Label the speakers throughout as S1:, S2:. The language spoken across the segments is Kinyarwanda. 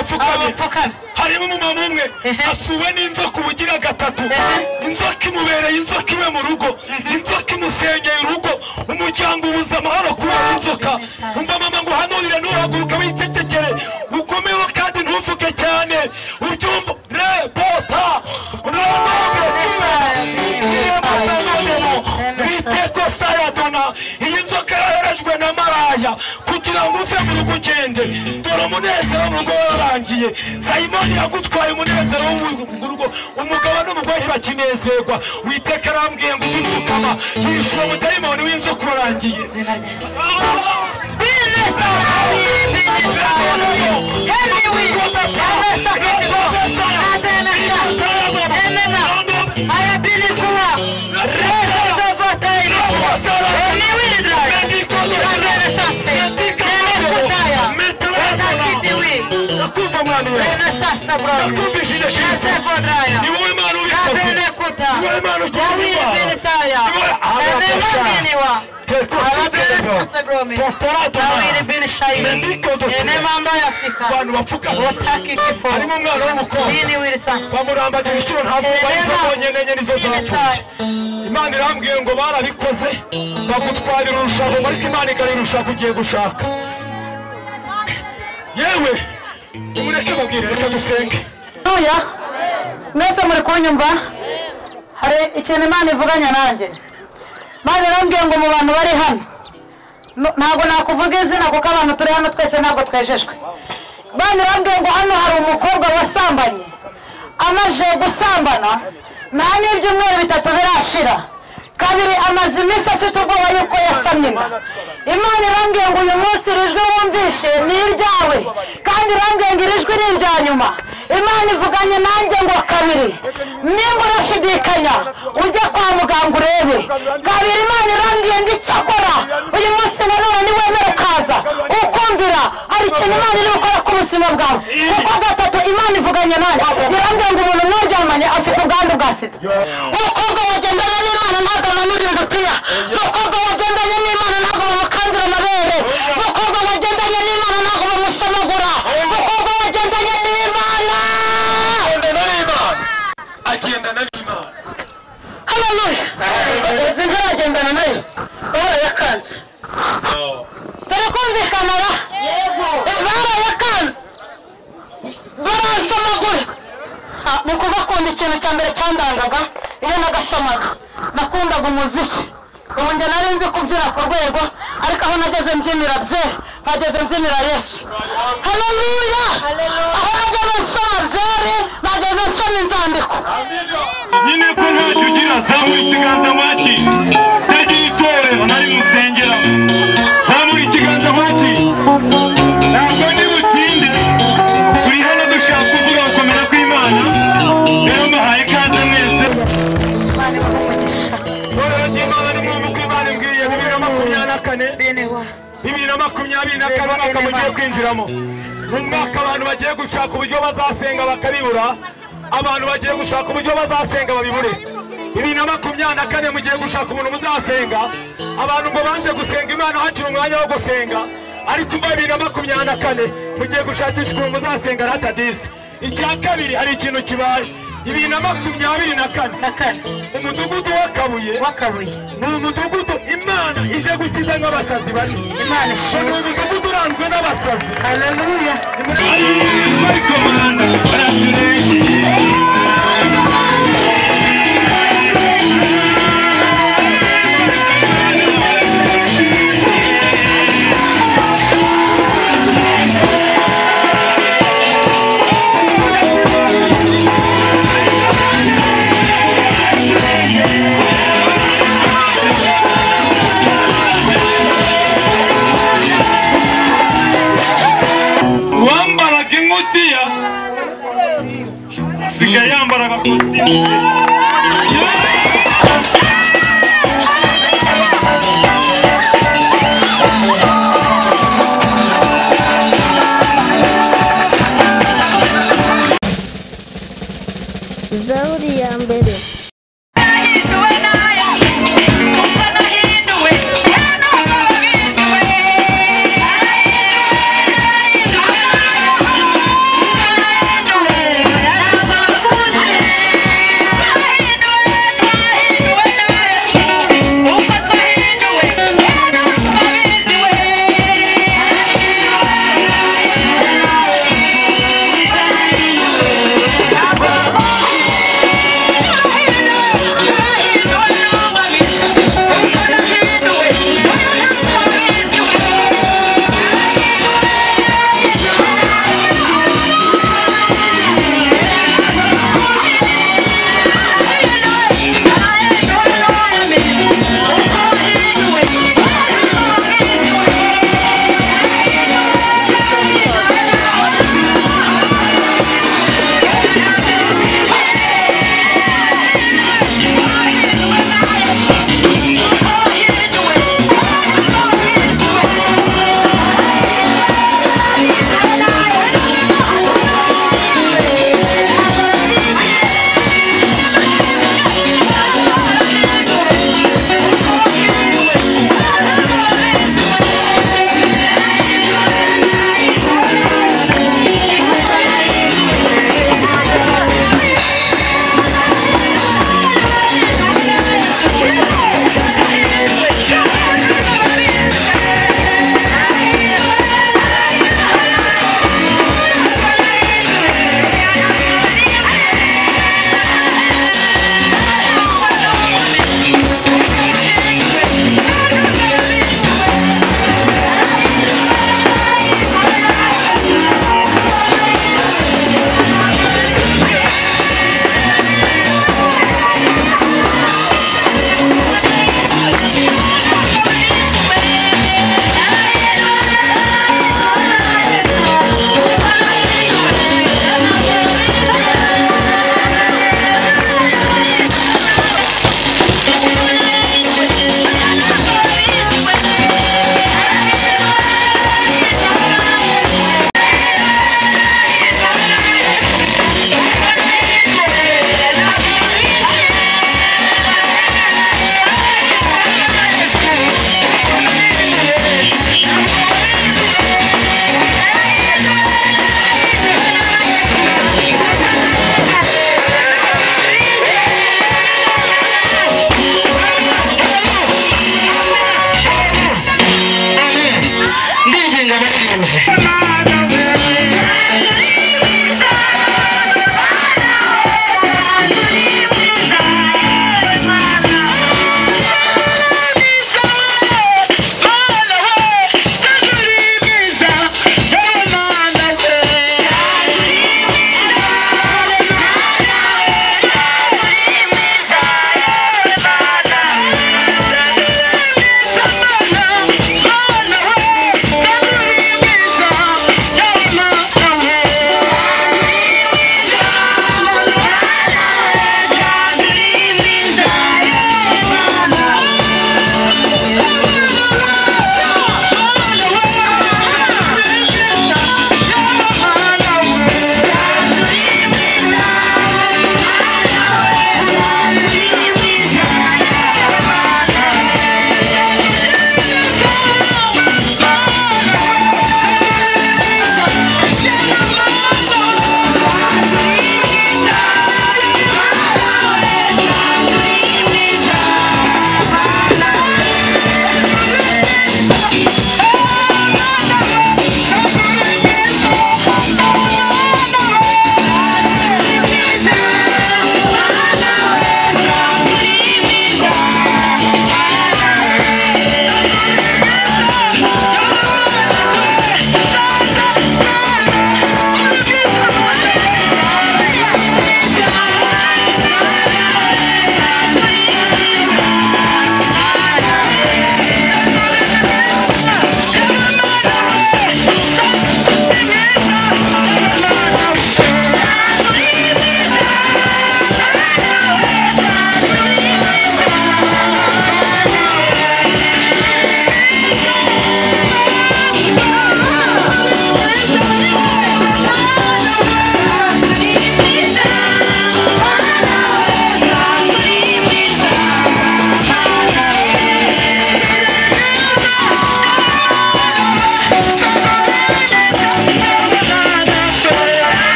S1: bapfukamye. Harimo umumama umwe asuwe n'inzoka ubugira gatatu. Inzoka imubereye inzoka iwe mu rugo, inzoka imusengeye urugo, umuryango ubuza amahoro kubera inzoka. Umva mama ngo uhanurire, ntuhaguruke wicecekere, ugumeho kandi ntuvuge cyane, ubyumva rebota iyi nzoka yoherejwe na maraya kugira ngo uve mu rugo ugende. Dore umunezero wo mu rugo warangiye. Simoni yagutwaye umunezero wo mu rugo, umugabo n'umugore ntibakinezerwa. Uwiteka arambwiye ngo ujye upfukama, yishyura umudayimoni w'inzoka urarangiye. Harimo umwana w'umukobwa bamurambagira inshuro ntabwo bonyine enye nizo zapfuye. Imana irambwiye ngo barabikoze bagutwarira urushako, ariko Imana ikarira ugiye gushaka. Yewe nimureke mubwire, reka dusenge.
S2: Mwese muri kunyumva? Hari ikintu Imana ivuganya nanjye. Imana irambwiye ngo mu bantu bari hano, ntabwo nakuvuga izina kuko abantu turi hano twese ntabwo twejejwe. Imana irambwiye ngo hano hari umukobwa wasambanye, amaze gusambana nta n'ibyumweru bitatu birashira, kabiri amaze iminsi afite ubwoba yuko yasamye inda. Imana irambwiye ngo uyu munsi iri jwi wumvishe ni iryawe, kandi irambwiye ngo iri jwi ni irya nyuma. Imana ivuganye nanjye ngo kabiri nimba urashidikanya ujye kwa muganga urebe. Kabiri Imana irambwiye ngo icyakora uyu munsi nanone niwemera ukaza ukumvira, hari ikintu Imana iri gukora ku buzima bwawe. Kuko gatatu Imana ivuganye nanjye irambwiye ngo umuntu mwaryamanye afite ubwandu bwa sida. Umukobwa wagendanye n'Imana ntabwo amanura ingutiya, umukobwa wagendanye n'Imana ntabwo bamukandira amabere, umukobwa wagendanye n'Imana ntabwo bamusomagura, umukobwa wagendanye n'Imana
S1: agendana n'Imana.
S2: Haleluya! Izi ntaragendana nayo barayakanze. Turi kumvikana ra? Barayakanze, baransomagura. Mu kubakunda ikintu cya mbere cyandangaga iyo nagasomaga, nakundaga umuziki. Ubu njye nari nzi kubyina ku rwego, ariko aho nageze mbyinira bye, nageze mbyinira Yesu. Haleluya! Aho nageze nsoma byeri, nageze nsoma inzandiko.
S1: Nyine ko ntacyo ugira, zamura ikiganza mwaki. Tagira itorero nari musengera, zamura ikiganza mwaki. Ntabwo ndi butinde, turi hano dushaka kuvuga gukomera kw'Imana. Rero mbahaye ikaze mwese. Itorero ry'Imana ni mwumva uko Imana imbwiye. 2024 2024 umwaka mugiye kwinjiramo, ni umwaka abantu bagiye gushaka uburyo bazasenga bakabibura, abantu bagiye gushaka uburyo bazasenga babibure. 2024 mugiye gushaka umuntu muzasenga, abantu ngo banze gusenga Imana hakiri umwanya wo gusenga, ariko 2024 mugiye gushakisha ukuntu muzasenga ratadisi. Icya kabiri hari ikintu kibaye 2024 umudugudu w'Akabuye ni umudugudu Imana ije gukiza nk'abasazi bane.
S2: Imana
S1: ni umudugudu uranzwe n'abasazi.
S2: Haleluya!
S1: Wambaraga ingutiya asigaye yambara agakositimu.
S3: Zaburi ya mbere.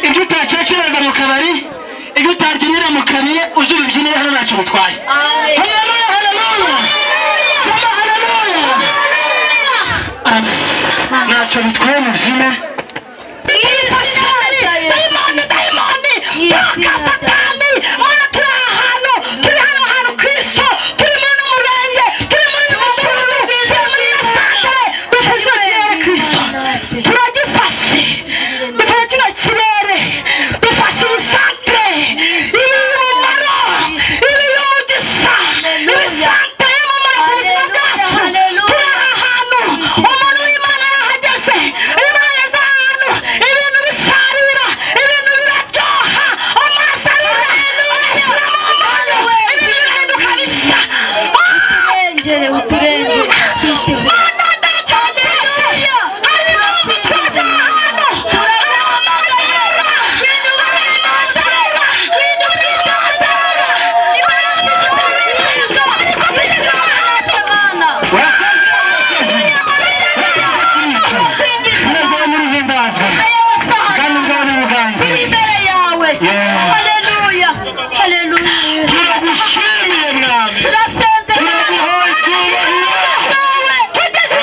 S4: Ibyo utatekereza mu kabari, ibyo utabyinira mu kabari, uzi ubibyinira hano ntacyo bitwaye. Haleluya, haleluya, haleluya. Ntacyo bitwaye mu byine.
S2: Dayimoni, dayimoni, toka Satani. Mana turi ahantu, turi hano hantu Kristo, turi muri uno murenge, turi muri uyu mudugudu, turi muri iyo santere, dufashe ikirere Kristo, turagifashe, dufashe kino kirere, dufashe iyi santere, ibi umumaro, ibi umugisha, ibi santere y'umumaro ku buzima bwacu. Turi aha hantu, umuntu w'Imana yahageze, Imana yageze ahantu, ibintu bisarura, ibintu biraryoha, amaso arura, arashyiramo umunyu, ibintu birahinduka bisa.
S5: Uturengere, uturengere.
S2: Mana data wa twese, hari impamvu twaje aha hantu, hari amazi arura, hari amazi arura, hari amazi arura, hari amazi arura, ariko tugeze aha hantu.
S5: Turi imbere yawe. Haleluya, haleluya.
S1: Turagushimiye mwami.
S5: Turasenze.
S1: Turaguhaye icyubahiro.
S2: Tugeze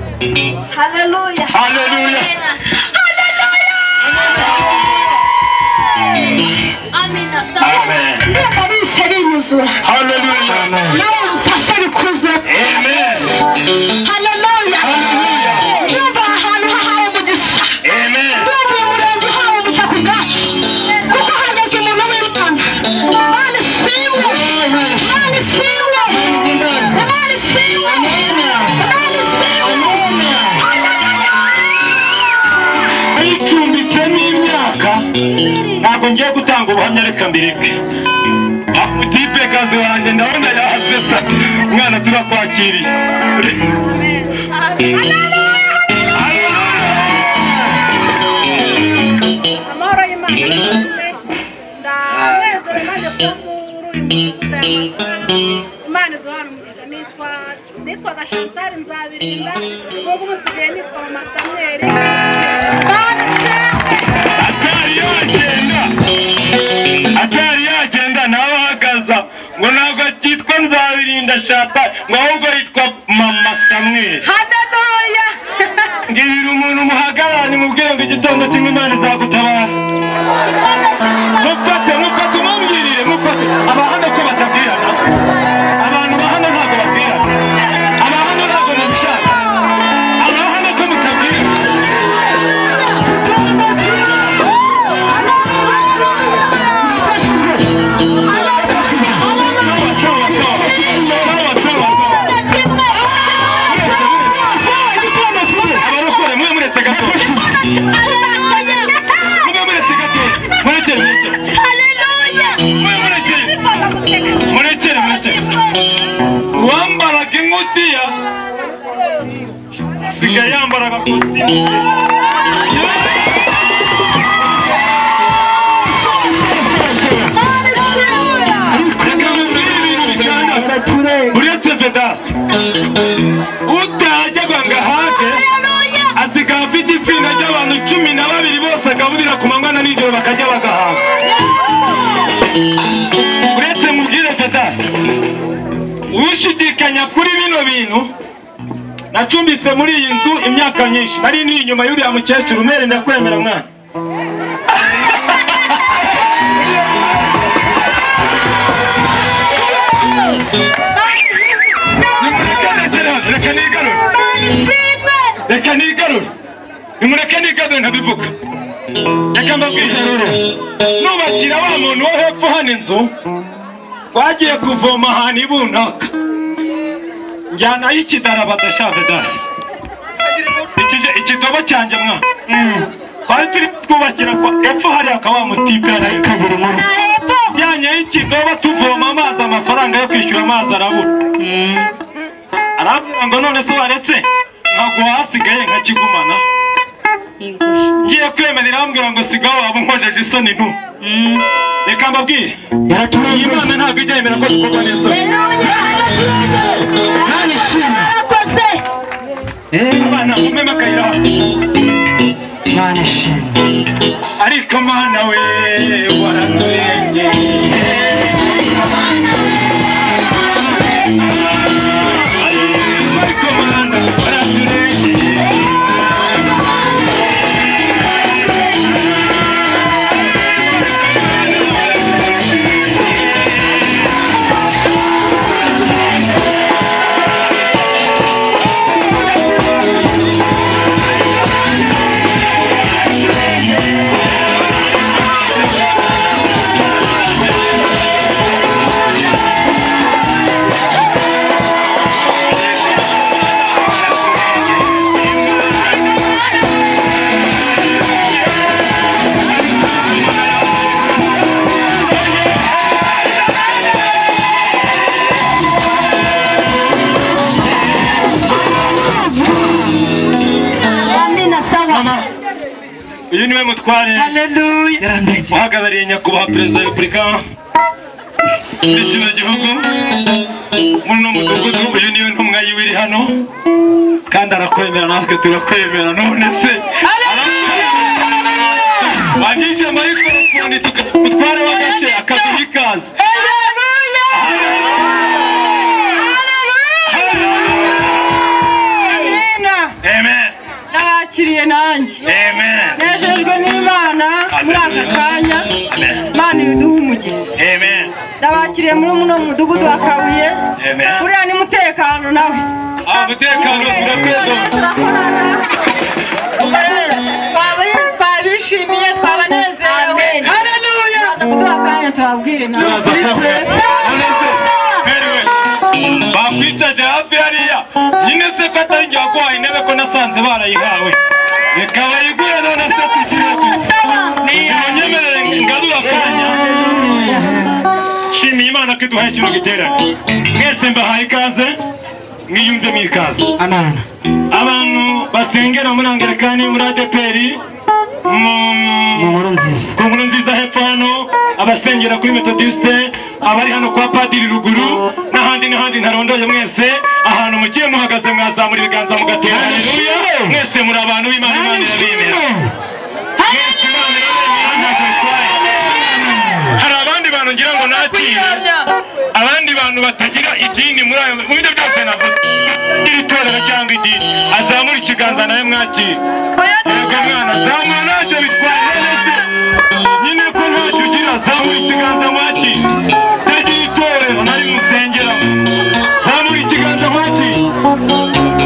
S1: Hallelujah.
S2: Haleluya.
S1: Hallelujah.
S5: Amina.
S1: Amen.
S2: Ndumva bise binyuzura.
S1: Hallelujah.
S2: Nawe mfashe bikuzura.
S1: Amen.
S2: Haleluya.
S1: Hallelujah.
S2: Ndumva aha hantu hahawe umugisha.
S1: Amen.
S2: Ndumva uyu murenge uhawe umugisha ku bwacu. Kuko hageze umuntu w'Imana. Imana ishimwe. Imana ishimwe. Imana ishimwe. Imana ishimwe. Haleluya.
S1: Icumbitsemo imyaka ntabwo ngiye gutanga ubuhamya, reka mbireke. Tipe kazi wanjye ndabona yasetsa, mwana turakwakiriye.
S6: Amahoro y'Imana yose, ndanezerewe nanjye kuba muri uyu mudugudu aya masaha. Imana iduhana umugisha. Nitwaga Chantal Nzabirinda, ubu ngubu nsigaye nitwa Mama Samuel. Imana ishimwe.
S1: Atari yagenda, atari yagenda nawe ahagaze. Chantal, ngo ahubwo yitwa Mama Samuel.
S5: Haleluya.
S1: Ngirira umuntu muhagararanye mubwire ngo igitondo kimwe Imana izagutabara. Mufate, mufate, umubwirire, mufate. Aba hano ko batabwirana. Abantu ba hano ntabwo babwirana. Aba hano ntabwo mubishaka. Aba hano ko mutabwirana. Sawa, sawa, sawa. Sawa, sawa, sawa. Abarokore mwe muretse gato. Mwe muretse gato. Murekere, murekere. Mwe murekere. Murekere, murekere. Uwambaraga ingutiya asigaye yambara agakositimu. Reka mubwire ibintu bitandatu. Uretse Vedaste utajyaga ngo ahage asigaye afite itsinda ry'abantu 12 bose agaburira ku manywa na nijoro bakajya bagahaga. Uretse mubwire Vedaste ushidikanya kuri bino bintu, nacumbitse muri iyi nzu imyaka myinshi, nari ni inyuma y'uriya mukecuru mere ndakwemera mwana. Reka nigarure, reka nigarure, nimureke nigarure ntabivuga. Reka mbabwire, nubakira wa muntu wo hepfo hano inzu, twagiye kuvoma ahantu ibunaka, njyanayo ikidarabada sha Vedaste, ikidobo cyanjye mwana. Twari turi twubakira epfo hariya akaba wa mutipe njyanyeyo ikidobo tuvoma amazi, amafaranga yo kwishyura amazi arabura. Arambwira ngo none se waretse nkaguha hasigaye nkakigumana. Ngiye kwemera irambwira ngo sigaho waba unkojeje isoni ntu. Reka mbabwire, iyi Imana ntabwo ijya yemera ko dukorwa n'isoni. Abana mumeme akayira hano. Ariko Mana we waraturengeye. Ariko Mana waraturengeye. Uyu niwe mutware uhagarariye nyakubahwa perezida wa repubulika muri kino gihugu, muri uno mudugudu. Uyu niwe ntumwa yiwe iri hano, kandi arakwemera natwe turakwemera. None se wanyije mayikorofoni mutware w'agace akaduha ikaze. Amen.
S4: Nabakiriye nanjye.
S1: Amen.
S4: Nejejwe n'Imana muri aka kanya. Imana ibiduha umugisha.
S1: Amen.
S4: Nabakiriye muri uno mudugudu wa Kabuye.
S1: Amen.
S4: Uriya ni mutekano nawe.
S1: Ah, mutekano turakwedoma.
S4: Twabishimiye, twabanezerewe. Haleluya. Baza kuduha akanya tubabwire nawe.
S1: Bakwicaje hafi hariya nyine se ko atari njye waguhaye intebe ko nasanze barayihawe, reka bayiguhe none se twishyire ntibanyemerere ngarure akanya. Nshimiye Imana ko iduhaye kino giterane. Mwese mbahaye ikaze, mwiyumve mu ikaze. Abantu basengera muri Angilikani, muri ADEPR, ku nkuru nziza hepfo hano, abasengera kuri Methodiste, abari hano kwa Padiri ruguru n'ahandi n'ahandi ntarondoye, mwese ahantu mugiye muhagaze mwazamura ibiganza mugatera haleluya. Mwese muri abantu b'Imana, Imana irabemera. Mwese Imana irabemera, ntacyo bitwaye. Hari abandi bantu bantu ngira ngo nakire, abandi bantu batagira idini muri ayo mu byo byose navuze, iri torero cyangwa idini, azamura ikiganza nawe mwakire. Yego mwana, zamura ntacyo bitwaye nese nyine ko ntacyo ugira, zamura ikiganza mwakire. Tagira itorero nari musengeramo, zamura ikiganza mwakire.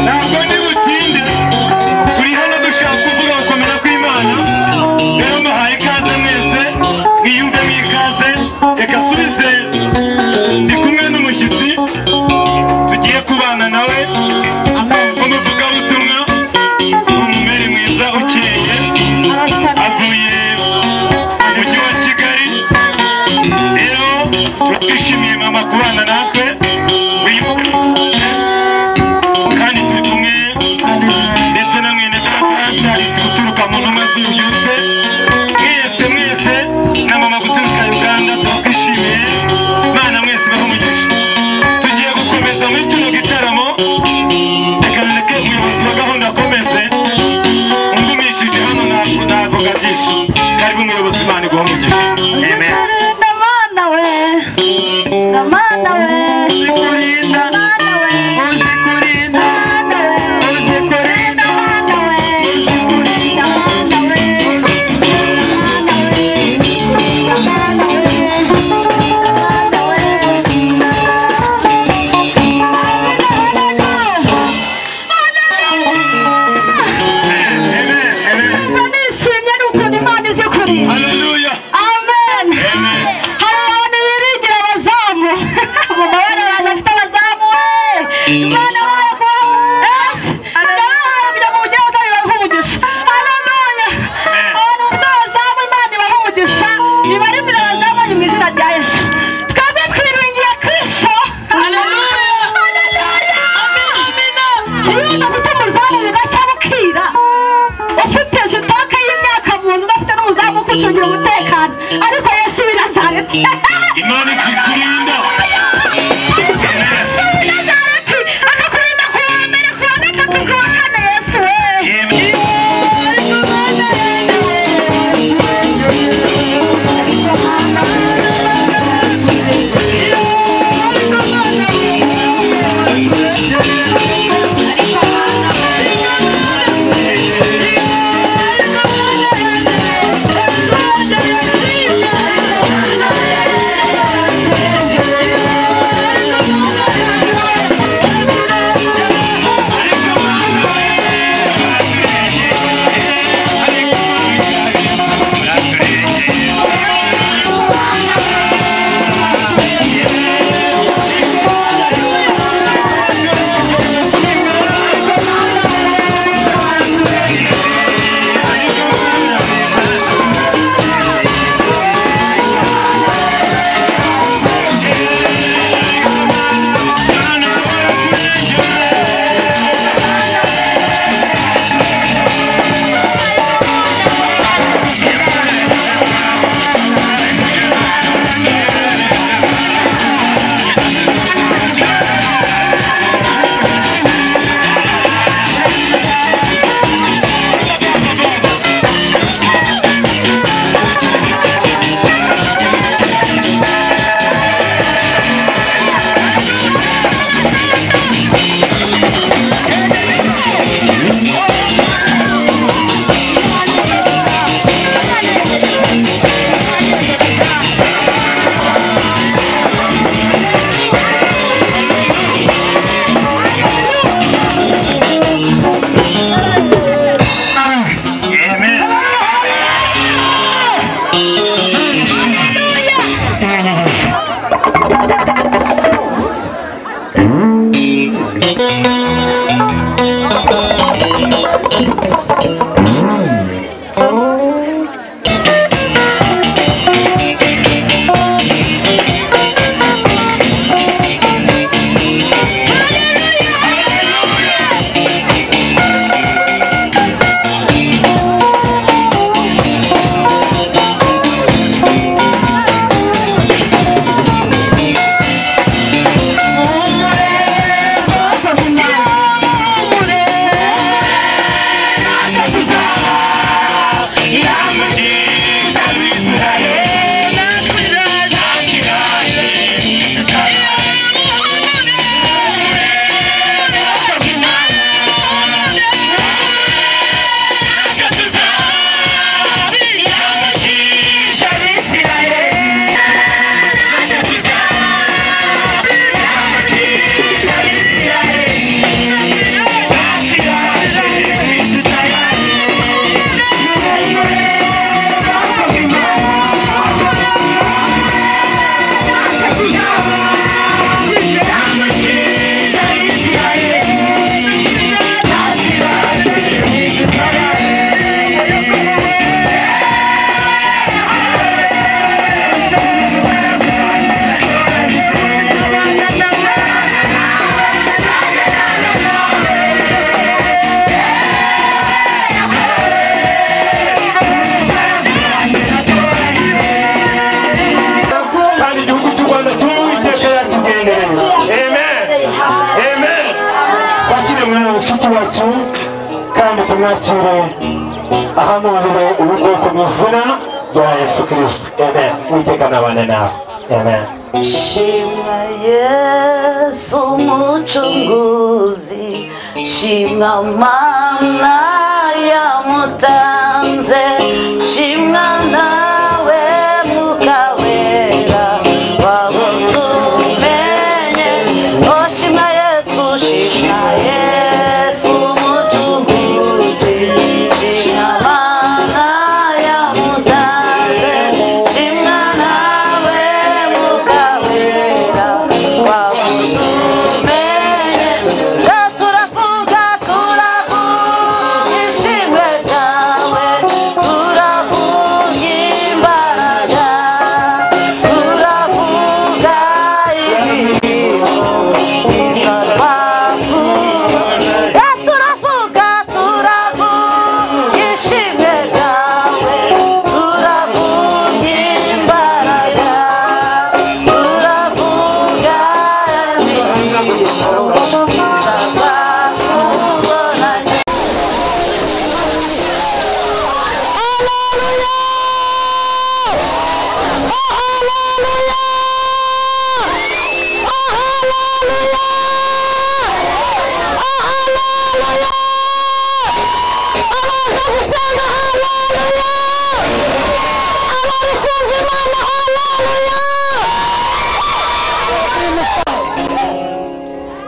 S1: Ntabwo ndi butinde, turi hano dushaka kuvuga gukomera kw'Imana. Rero mbahaye ikaze mwese, mwiyumvemo ikaze. Reka asubize, ndi kumwe n'umushyitsi tugiye kubana nawe, umuvugabutumwa, umumeri mwiza ukeye, avuye mu mujyi wa Kigali. Rero twishimiye mama kubana natwe, kandi turi kumwe ndetse na mwene data Charles guturuka mu ntumwa z'ububyutse. Mwese mwese na mama guturuka Uganda, turakwishimiye. Mana mwese bahe umugisha. Tugiye gukomeza muri kino gitaramo, reka reke umuyobozi wa gahunda akomeze. Ungumishije hano navuga byinshi. Karibu umuyobozi, Imana iguhe umugisha. Amen.
S5: Mana we, Mana we,
S4: Uzikurinda, uzikurinda, uzikurinda,
S5: Mana we,
S4: uzikurinda,
S5: Mana we, Mana we, Mana we.
S1: Amen. Amen.
S5: Nishimye ni ukuntu Imana izi kurinda.
S1: Hallelujah.
S5: Amen.
S1: Amen.
S5: Hari abantu biringira abazamu. Mugabane abantu bafite abazamu we. Imana wayo kuba kugira ngo mugire abazamu ibahe umugisha. Haleluya. Abantu bafite abazamu Imana ibahe umugisha. Ibarindire abazamu banyu mu izina rya Yesu. Twebwe twiringiye Kristo. Haleluya. Haleluya. Iyo udafite umuzamu bugacya bukira, ufite sitoke y'imyaka mu nzu, udafite n'umuzamu ukucungira umutekano, ariko Yesu w'i Nazareti,
S1: Imana ikurinda.
S5: Yesu w'i Nazareti akakurinda ku wa mbere, ku wa gatatu, ku wa kane. Yesu we.
S1: Amen. Tumwakire ahanurire ubu bwoko mu izina rya Yesu Kristo. Amen. Uwiteka nabane nawe. Amen.
S2: Shimwa Yesu Mucunguzi, shimwa Mana yamutanze, shimwa nawe Mwuka Wera wabutumenye. Oh, shimwa Yesu, shimwa Yesu Mucunguzi, shimwa Mana yamutanze, shimwa nawe Mwuka Wera wabutumenye. Turavuga, turavuga ishimwe ryawe, turavuga imbaraga, turavuga imirimo izabakura. Turavuga, turavuga ishimwe ryawe, turavuga imbaraga, turavuga imirimo izabakura.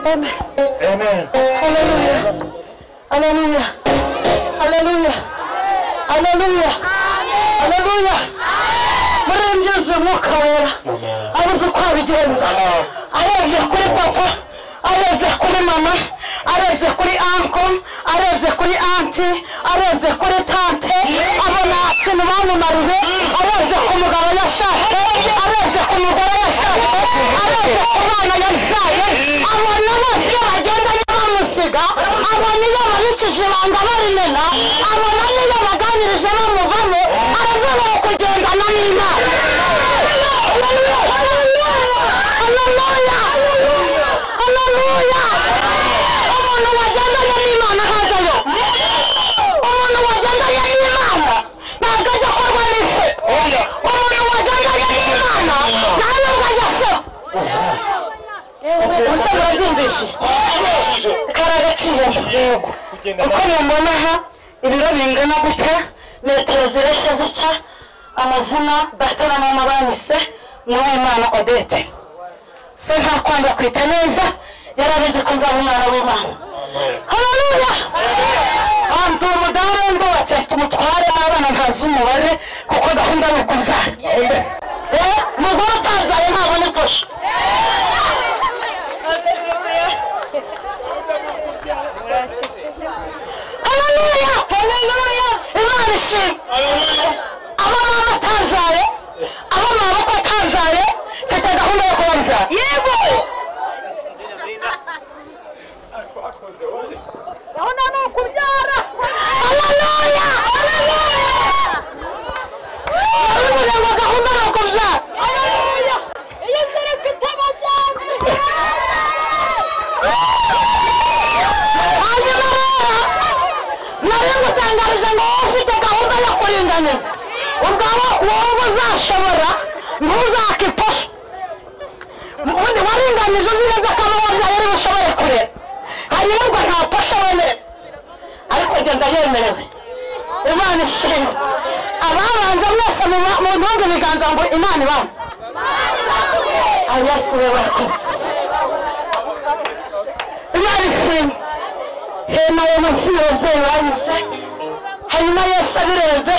S1: Amen.
S2: Hallelujah. Hallelujah. Hallelujah. Hallelujah. Hallelujah. Murembyuze Umwuka Wera abuze uko abigenza, arebye kuri papa, arebye kuri mama, arebye kuri anko, arebye kuri anti, arebye kuri tante, abona ikintu bamumariye, arebye ku mugabo yashatse, arebye ku mugore yashatse, arebye ku bana yabyaye, abona bose iyo bagendanye bamusiga, abona iyo babikije ibanga barimena, abona n'iyo baganirije bamuvamo, aravuga ngo kugendana n'Imana. Haleluya! Haleluya! Umuntu wagendanye n'Imana ntajyayo. Umuntu wagendanye n'Imana ntabwo ajya akorwa n'ise. Umuntu wagendanye n'Imana nta nubwo ajya aseba. Ubuse murabyumvishe? Kari agaciro. Yego. Uko mubona aha, ibiro bingana gutya, metero zireshya zitya, amazina data na mama banyise ni Uwimana Odette. Se nta kwanga kwita neza, yarabizi ko nzaba umwana w'Imana. Haleluya! Ndi umudamu ndubatse, mfite umutware n'abana ntazi umubare, kuko gahunda ni ukubyara. Umugore utabyaye ntabona iposho. Haleluya! Haleluya! Imana ishimwe. Abo mama atabyaye, abo maboko atabyaye, mfite gahunda yo kubabyara. Yego! Gahunda ni ukubyara. Haleluya! Haleluya! Baravuga ngo gahunda ni ukubyara. Haleluya! Iyi nzira ifite amajyambere. Hanyuma rero nari ngutangarije ngo wowe ufite gahunda yo kuringaniza, ubwo wowe uzashobora ntuzake iposho. Ubundi waringanije uzi neza ko abo wabyaye ari bushobore kurera, hanyuma ubwo nta posho wemerewe, ariko genda yemerewe. Imana ishimwe. Ababanza mwese muntunge ibiganza ngo Imana ibane. Yesu we warakoze. Imana ishimwe. Hema ayo mafi ababyeyi banyuze, hanyuma Yesu abirebye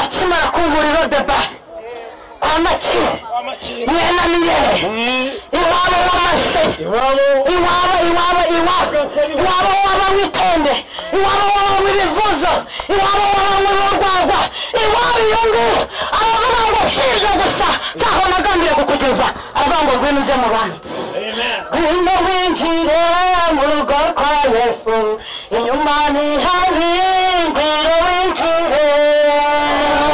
S2: akimara kumvura deba kwa Makire mwena miyere iwabo w'amase, iwabo iwabo iwabo iwabo w'abanyitende, iwabo w'abanyibivuzo, iwabo w'abanyurwagwa, iwabo iyo ngiyo. Aravuga ngo sije gusa ntaho nagambiriye kukugeza, aravuga ngo ngwino ujye mu bandi, ngwino winjire mu rugo kwa Yesu, inyuma ni habi, ngwino winjire,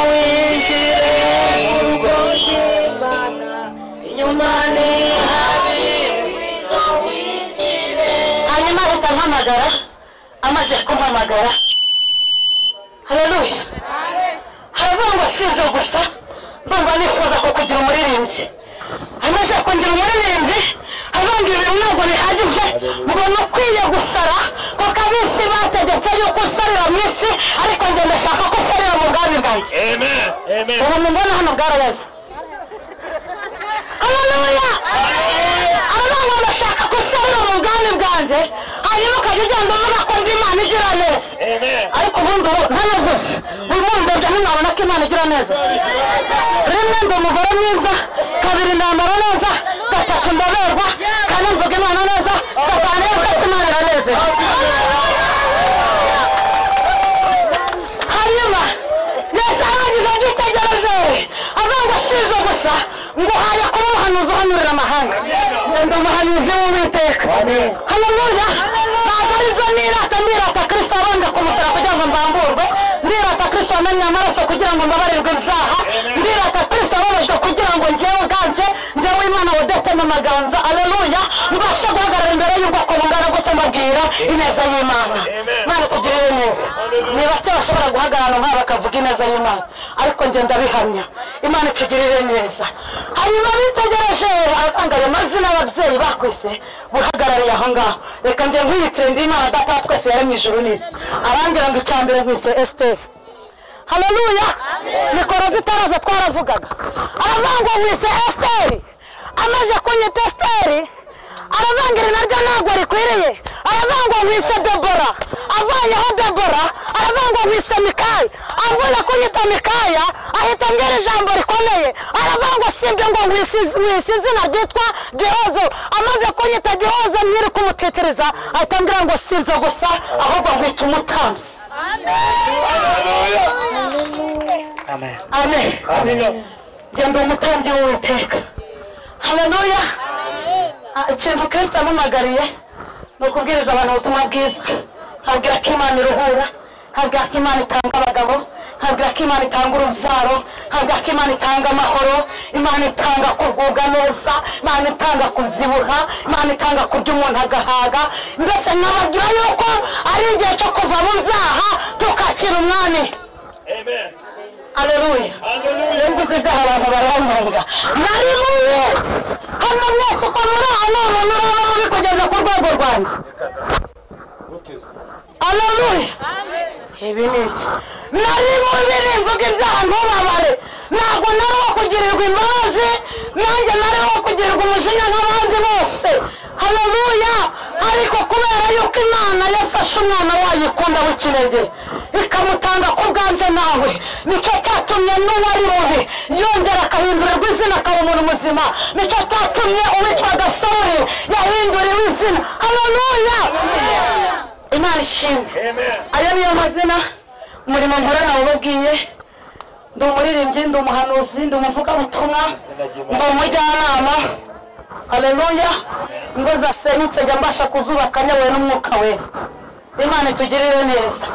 S2: winjire mu rugo rw'Imana, inyuma ni habi, ngwino winjire. Hanyuma ahita ampamagara, amaze kumpamagara Haleluya. Haravuga ngo si ibyo gusa, ndumva nifuza ko kugira umuririmbyi. Amaze kugira umuririmbyi, avuga ibintu ntabwo bihagije, mbona ukwiye gusara kuko ab'isi bategetse yuko usarira mu isi, ariko njye ndashaka ko usarira mu bwami bwanjye. Ubu mubona hano bwarabaze. Haleluya. Aravuga ngo ndashaka ko usarira mu bwami bwanjye, hanyuma ukajya ugenda uvuga ko ndi Imana igira neza. Ariko ubundi ubu ntanavuze, ubundi ndebye ntimwabona ko Imana igira neza. Rimwe ndi umugore mwiza, kabiri ndambara neza, gatatu ndaberwa, kane mvuga Imana neza, gatanu yose Imana iranezerwa. Hanyuma Yesu arangije abyitegereje, avuga ngo si ibyo gusa, nguhaye kuba umuhanuzi uhanurira amahanga. Ndi umuhanuzi w'Uwiteka. Haleluya. Ntabwo ari byo nirata, ndirata Kristo wabambwe ku musaraba kugira ngo mbamburwe, ndirata Kristo wamennye amaraso kugira ngo mbabarirwe ibyaha, ndirata Kristo wababajwe kugira ngo njyewe ubwanjye, njyewe Imana wodetemo amaganza. Haleluya. Mbashe guhagarara imbere y'ubwoko bungana gutya mbabwira ineza y'Imana. Imana itugirire neza. Ni bake bashobora guhagarara nk'aba bakavuga ineza y'Imana, ariko njye ndabihamya. Imana itugirire neza. Hanyuma bitegereje aratanga ayo mazina y'ababyeyi bakwise buhagarariye aho ngaho. Reka njye nkwiyitire ndi Imana data wa twese yaremye ijuru n'isi. Arambwira ngo icya mbere nkwise Esiteri. Haleluya. Mikoro zitaraza twaravugaga. Aravuga ngo nkwise Esiteri. Amaze kunyita Esiteri, aravuga ngo iri naryo ntabwo rikwiriye. Aravuga ngo nkwise Debora. Avanyeho Debora, aravuga ngo nkwise Mikaya. Avuye kunyita Mikaya, ahita ambwira ijambo rikomeye. Aravuga ngo sibyo ngo nkwise izina ryitwa Gihozo. Amaze kunyita Gihozo nkiri kumutitiriza, ahita ambwira ngo sibyo gusa, ahubwo nkwita umutambyi. Amen. Amen. Njye ndi umutambyi w'Uwiteka. Haleluya. Ikintu Kristo yampamagariye ni ukubwiriza abantu ubutumwa bwiza, nkabwira ko Imana iruhura, nkabwira ko Imana itanga abagabo, nkabwira ko Imana itanga urubyaro, nkabwira ko Imana itanga amahoro, Imana itanga kugubwa neza, Imana itanga kubyibuha, Imana itanga kurya umuntu agahaga. Mbese nkababwira yuko ari igihe cyo kuva mu byaha tukakira umwami. Haleluya. Iyo mvuze ibyaha abantu baramwanga. Nari mubi hano mwese uko muri aha nta muntu uraba mubi kugeza ku rwego rwanjye. Haleluya. Ibi ni iki? Nari mubi nimvuga ibyaha ntubabare. Ntabwo nari uwo kugirirwa imbabazi, nanjye nari uwo kugirirwa umujinya nk'abandi bose. Haleluya. Ariko kubera yuko Imana yafashe umwana wayo ikunda w'ikinege ikamutanga ku bwanjye nawe, nicyo cyatumye n'uwari mubi yongera akahindurirwa izina akaba umuntu muzima. Nicyo cyatumye uwitwaga Sawuli yahinduriwe izina. Haleluya. Imana ishimwe. Ayo niyo mazina umurimo nkora nawubabwiye. Ndi umuririmbyi, ndi umuhanuzi, ndi umuvugabutumwa, ndi umujyanama. Haleluya. Ingo zasenyutse njya mbasha kuzubaka nyobowe n'umwuka we. Imana itugirire neza.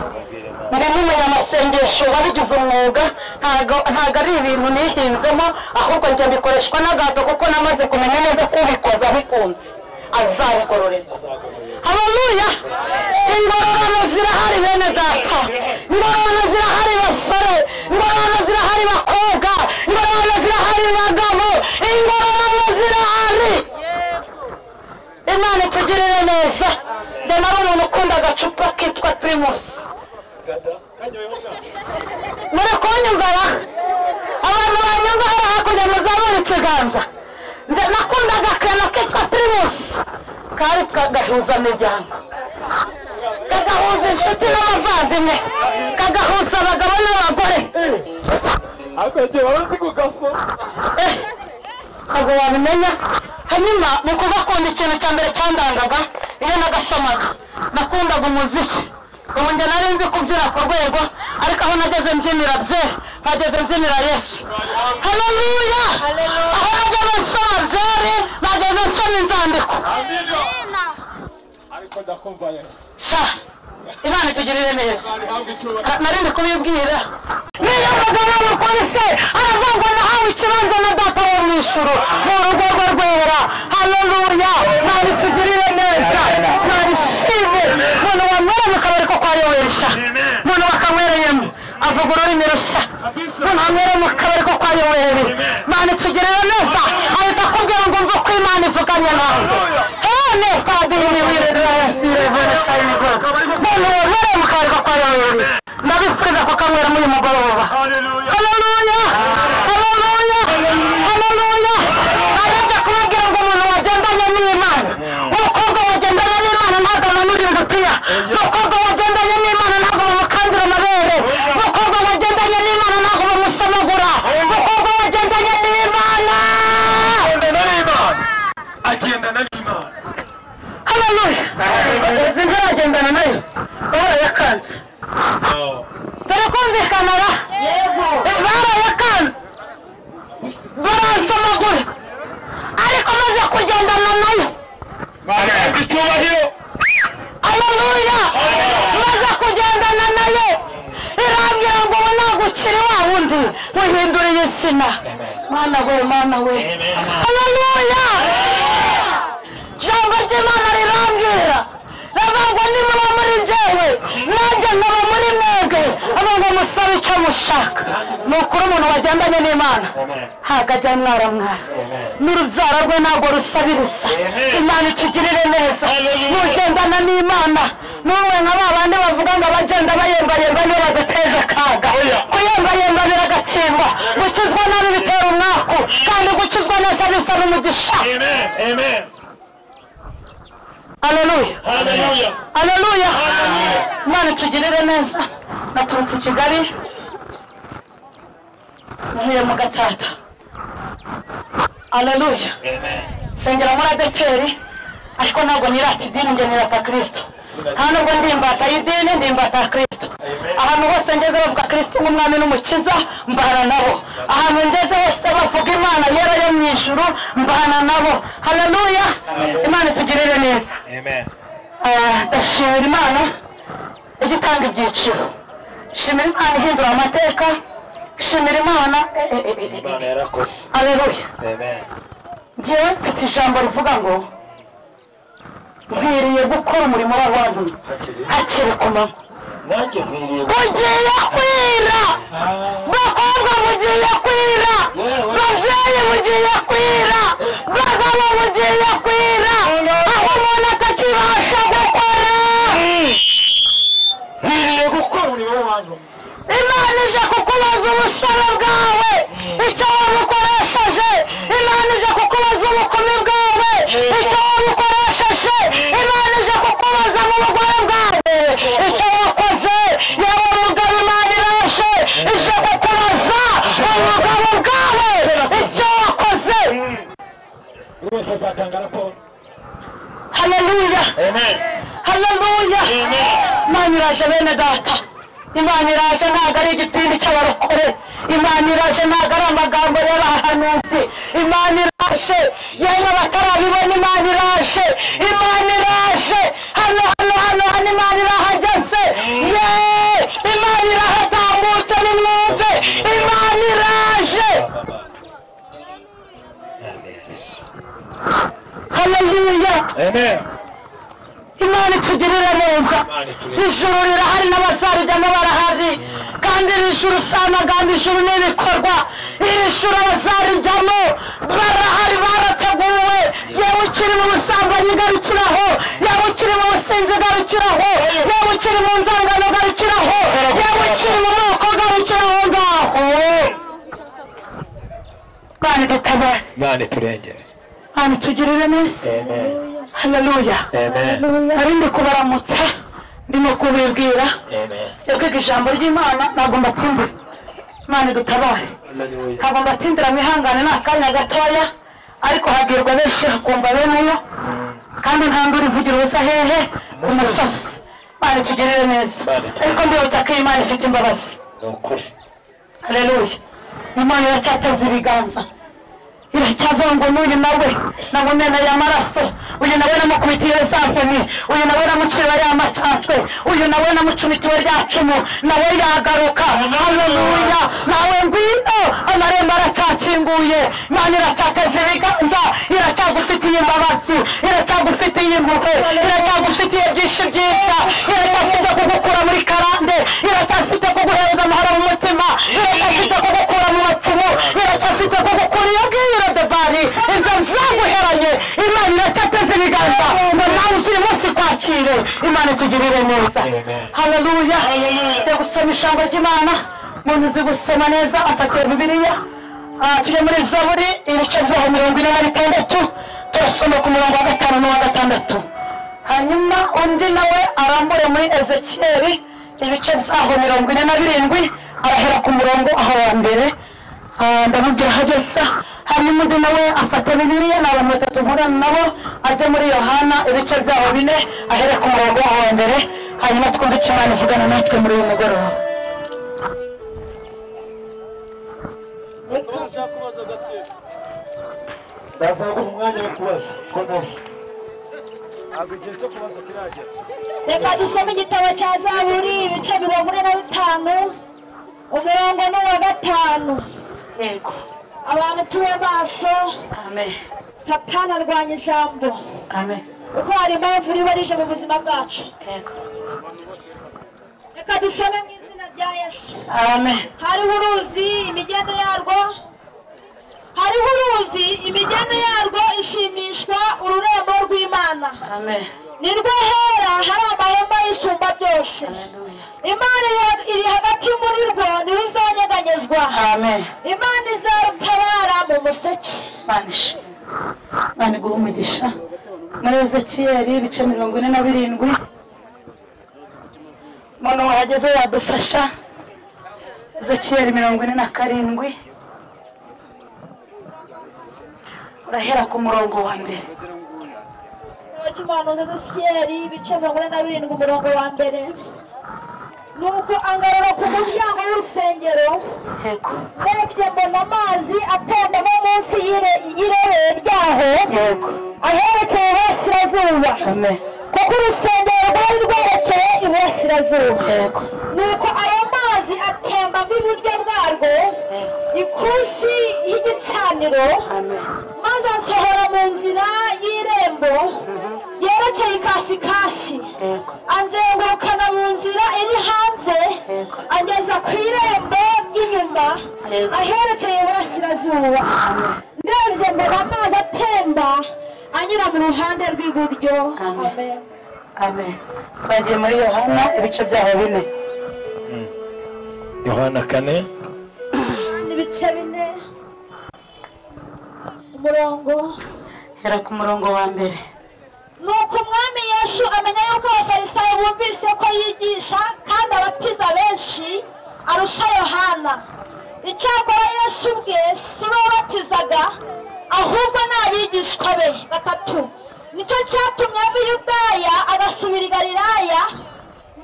S2: Ndi n'umunyamasengesho wabigize umwuga, ntabwo ari ibintu nihinzemo, ahubwo njye mbikoreshwa n'agahato kuko namaze kumenya neza ko ubikoze abikunze azabigororerwa. Haleluya. Ingororano zirahari bene data, ingororano zirahari basore, ingororano zirahari bakobwa, ingororano zirahari bagabo, ingororano zirahari. Imana itugirire neza. Njye nari umuntu ukunda agacupa kitwa Primus. Muri kunyumva ra? Abantu banyumva hariya hakurya muzamure ikiganza. Njye nakundaga akantu kitwa Primus, kari kagahuza imiryango, kagahuza inshuti n'abavandimwe, kagahuza abagabo n'abagore. Ntabwo wabimenya. Hanyuma mu kugakunda ikintu cya mbere cyandangaga iyo nagasomaga, nakundaga umuziki. Ubu njye nari nzi kubyina ku rwego, ariko aho nageze mbyinira bye, nageze mbyinira Yesu. Haleluya. Aho nageze nsoma byeri, nageze nsoma inzandiko. Sha, Imana itugirire neza. Nari ndi kubibwira. Niyo mugabo w'umukobwa aravuga ngo nahawe ikibanza na data wo mu ijuru mu rugo rwe rwera. Haleluya. Imana itugirire neza. Imana ishimwe. Umuntu wamwera mu kabari ko kwa Yowerisha, umuntu bakanywereyemo. Uvuga ururimi rushya. Ntunywere mu kabari ko kwa Yoweri. Imana itugirira neza. Ahita akubwira ngo mva ko Imana ivuganye nawe. Hene padiri wirira mu kabari ko kwa Yoweri. Ndabifuriza kukanywera muri uyu mugoroba. Haleluya! Haleluya! Haleluya! Arajya kubabwira ngo umuntu wagendanye n'Imana, umukobwa wagendanye n'Imana ntabwo amanura ingutiya, umukobwa wagendanye n'Imana ntabwo bamukandira amabere, umukobwa wagendanye n'Imana ntabwo bamusomagura, umukobwa wagendanye n'Imana
S1: agendana n'Imana.
S2: Haleluya! Izi ntaragendana nayo barayakanze. Turi kumvikana ra? Yego. Barayakanze, baransomagura, ariko maze kugendana nayo. Haleluya! Maze kugendana nayo irambwira ngo ubu nagukiri wa wundi wihinduriye insina. Mana we, Mana we. Haleluya! Ijambo ry'Imana rirambwira ngo nimuba muri njyewe nanjye nkaba muri mwebwe, ngo musabe icyo mushaka. Ni ukuri umuntu wagendanye n'Imana ntabwo ajya mwaramwara, n'urubyaro rwe ntabwo rusabiriza. Imana itugirire neza. Nugendana n'Imana n'umwe nka ba bandi bavuga ngo abagenda bayembayemba niyo badateza akaga. Kuyembayemba biragatsindwa, gukizwa nabi bitera umwaku, kandi gukizwa neza bisaba umugisha. Haleluya! Haleluya! Imana itugirire neza. Naturutse i Kigali ntuye mu Gatsata. Haleluya! Nsengera muri ADEPR, ariko ntabwo nirata idini, njye nirata Kristo. Nta nubwo ndi imbata y'idini, ndi imbata ya Kristo. Ahantu hose ngeze bavuga Kristo nk'umwami n'umukiza, mbana nabo. Ahantu ngeze hose bavuga Imana yera yo mu ijuru, mbana nabo. Haleluya! Imana itugirire neza. Ndashimira Imana ijya itanga ibyiciro. Shimira Imana ihindura amateka. Shimira Imana.
S7: Imana yarakoze.
S2: Haleluya! Njyewe mfite ijambo rivuga ngo nkwiriye gukora umurimo w'abantu hakiri ku manywa. Mugiye kwira, bakobwa mugiye kwira, babyeyi mugiye kwira, bagabo mugiye kwira, aho umuntu atakibasha gukora.
S1: Nkwiriye gukora umurimo w'abantu.
S2: Imana ije kukubaza ubusabe bwawe, icyo wabukoresheje. Imana ije kukubaza ubukumi bwawe, icyo wabukoresheje. Imana ije kukubaza mu bugore bwawe, icyo wakoze. Yewe mugabo, Imana iraje ije kukubaza ubugabo bwawe, icyo wakoze.
S7: Buri wese azatanga raporo.
S2: Haleluya! Haleluya! Imana iraje bene data. Imana iraje ntabwo ari igipindi cy'abarokore. Imana iraje ntabwo ari amagambo y'abahanuzi. Imana iraje, yewe batarabibona. Imana iraje, Imana iraje. Hano hano hano hano Imana irahageze. Yeee, Imana irahatambutse, nimwumve. Imana iraje. Haleluya! Imana itugirire neza. Ijuru rirahari n'abazarijyamo barahari, kandi iri juru si amagambo, ijuru ni ibikorwa. Iri juru abazarijyamo barahari, barateguwe. Yewe ukiri mu busambanyi garukiraho, yewe ukiri mu businzi garukiraho, yewe ukiri mu nzangano garukiraho, yewe ukiri mu moko garukiraho ngaho. Imana idutabare,
S1: Imana iturengere,
S2: Imana itugirire neza. Haleluya! Nari ndi kubaramutsa, ndimo kubibwira. Tujya ijambo ry'Imana, ntabwo mbatindira. Imana idutabare. Ntabwo mbatindira, mwihangane, ni akanya gatoya, ariko habwirwa benshi hakumva beneyo, kandi nta nduru ivugira ubusa hehe ku musozi. Imana itugirire neza. Ariko mbibutsa ko Imana ifite imbabazi. Haleluya! Imana iracyateze ibiganza, iracyavuga ngo n'uyu nawe namumeneye amaraso, uyu nawe namukubitiye za nkoni, uyu nawe namuciye ya macatwe, uyu nawe namucumitiwe rya cumu, nawe yagaruka. Haleluya! Nawe ngwino, amarembo aracyakinguye. Imana iracyateze ibiganza, iracyagufitiye imbabazi, iracyagufitiye impuhwe, iracyagufitiye byinshi byiza, iracyafite kugukura muri karande, iracyafite kuguhereza amahoro mu mutima. Iracyateze ibiganza ngo nawe uyu munsi kwakire. Imana itugirire neza. Haleluya. Tujya gusoma ijambo ry'Imana. Umuntu uzi gusoma neza afate Bibiliya. Tujye muri Zaburi ibice byaho 46, turasoma ku murongo wa 5 n'uwa 6. Hanyuma undi nawe arambure muri Ezekiyeli ibice byaho 47, arahera ku murongo aho wa mbere. Ndamubwira ahageze. Hanyuma undi nawe afata Bibiliya, ni abantu batatu nkorana nabo, ajya muri Yohana ibice byaho 4, ahere ku murongo aho wa mbere. Hanyuma twumve icyo Imana ivugana natwe muri uyu mugoroba.
S7: Ndazaguha umwanya wo kubaza. Komeza.
S5: Reka dusome igitabo cya Zaburi ibice 45, umurongo ni uwa 5.
S2: Yego.
S5: Abantu tube maso.
S2: Amen.
S5: Satani arwanya ijambo.
S2: Amen.
S5: Kuko hari impamvu riba rije mu buzima bwacu.
S2: Yego.
S5: Reka dusome mu izina rya Yesu.
S2: Amen.
S5: Hariho uruzi imigende yarwo, hariho uruzi imigende yarwo ishimishwa ururembo rw'Imana.
S2: Amen.
S5: Nirwo hera hari amahema y'isumba byose. Imana iri hagati muri rwo, ntiruzanyeganyezwa.
S2: Amen.
S5: Imana izarutabara mu museke.
S2: Imana iguhe umugisha. Muri Ezekiyeli ibice 47, umuntu wahageze yadufasha. Ezekiyeli 47, urahera ku murongo wa mbere.
S5: Cy'umuhanuzi Ezekiyeli ibice 47, umurongo wa mbere. Nuko angarura ku muryango w'urusengero.
S2: Yego.
S5: Ndebye mbona amazi atembamo munsi y'irebe ryaho.
S2: Yego.
S5: Aherekeye iburasirazuba.
S2: Amen.
S5: Kuko urusengero rwari rwerekeye iburasirazuba.
S2: Yego.
S5: Nuko ayo mazi atembamo iburyo bwarwo, ikusi y'igicaniro.
S2: Amen.
S5: Maze ansohora mu nzira y'irembo yerekeye ikasikasi, anzengurukana mu nzira iri hanze, angeza ku irembo ry'inyuma aherekeye iburasirazuba. Ndebye mbona amazi atemba anyura mu ruhande rw'iburyo.
S2: Amen. Amen. Twagiye muri Yohana ibice byaho 4.
S7: Yohana 4
S5: ibice 4, umurongo
S2: hera ku murongo wa mbere.
S5: Nuko umwami Yesu amenya yuko abafarisayo bumvise ko yigisha kandi abatiza benshi arusha Yohana. Icyakora Yesu ubwe si we wabatizaga, ahubwo ni abigishwa be 3. Nicyo cyatumye ava i Yudaya agasubira i Galilaya,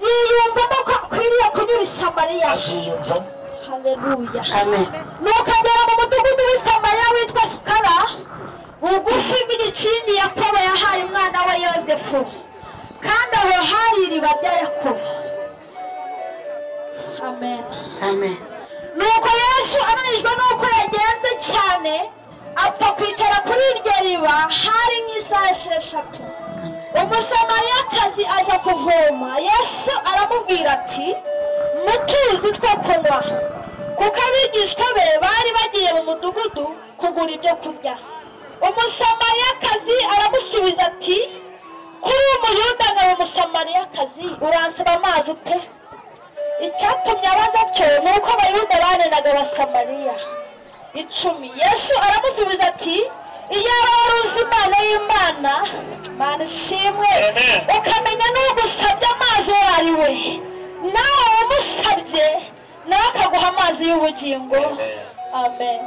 S5: yiyumvamo ko akwiriye kunyura i Samariya. Haleluya.
S2: Amen.
S5: Nuko agera mu mudugudu w'i Samariya witwa Sukara, bugufi bw'igikingi Yakobo yahaye umwana we Yozefu, kandi aho hari iriba rya Yakobo. Amen.
S2: Amen.
S5: Nuko Yesu ananijwe n'uko yagenze cyane, apfa kwicara kuri iryo riba. Hari nk'isaha 6. Umusamariyakazi aza kuvoma. Yesu aramubwira ati mutuzi two kunywa, kuko abigishwa be bari bagiye mu mudugudu kugura ibyo kurya. Umusamariyakazi aramusubiza ati kuri umuyuda nkaba umusamariyakazi, uransaba amazi ute? Icyatumye abaza atyo ni uko abayuda banenaga abasamariya. 10. Yesu aramusubiza ati iyaba wari uzi impano y'Imana, Mana ishimwe, ukamenya n'ugusabye amazi uwo ari we, nawe umusabye nawe akaguha amazi y'ubugingo. Amen.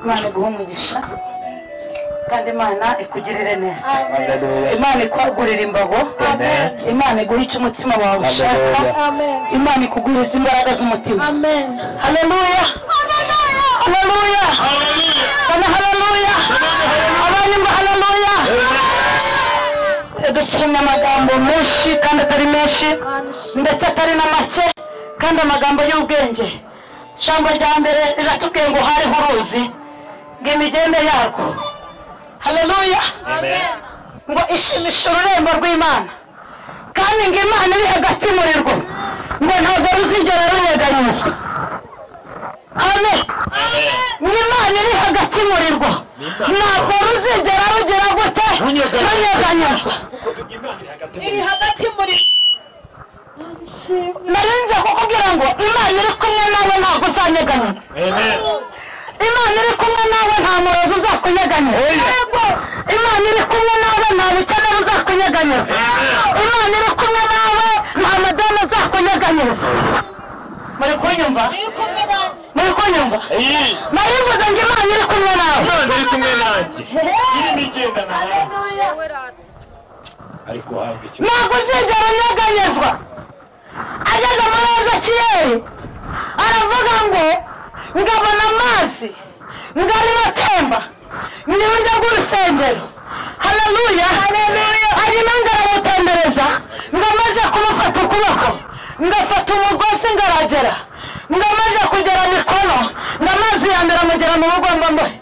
S2: Imana iguhe umugisha kandi Imana ikugirire neza. Imana ikwagurire imbago. Imana iguhe icyo umutima wawe ushaka. Imana ikugwirize imbaraga z'umutima. Haleluya. Haleluya. Haleluya. Abanyumva haleluya. Dusomye amagambo menshi kandi atari menshi ndetse atari na make, kandi amagambo y'ubwenge. Ijambo rya mbere riratubwiye ngo hariho uruzi ngo imigende yarwo. Haleluya. Ngo ishimisha ururembo rw'Imana, kandi ngo Imana iri hagati muri rwo, ngo ntabwo ruzigera runyeganyezwa. Amen. Ngo Imana iri hagati muri rwo, Ntabwo ruzigera rugera gute runyeganyezwa.
S5: Iri hagati muri
S2: Narinze kukubwira ngo Imana iri kumwe nawe ntabwo uzanyeganyezwa. Imana iri kumwe nawe nta murozi uzakunyeganyeza. Imana iri kumwe nawe nta bukene buzakunyeganyeza. Imana iri kumwe nawe nta madeni azakunyeganyeza. Muri kunyumva? Muri kunyumva? Narivuze ngo Imana iri kumwe nawe.
S1: Imana iri kumwe nanjye. Irimo igendana nawe.
S7: Ariko habwa icyo.
S2: Ntabwo uzigera unyeganyezwa. Ageze muri Ezekiyeli aravuga ngo ngabona amazi ngarimo atemba ni buryo bw'urusengero. Haleluya. Hanyuma ngaramutembereza ngamaze kumufata ukuboko ngafata umugozi ngaragera ngamaze kugera mikono ngamazi yambere amugera mu bugombambohe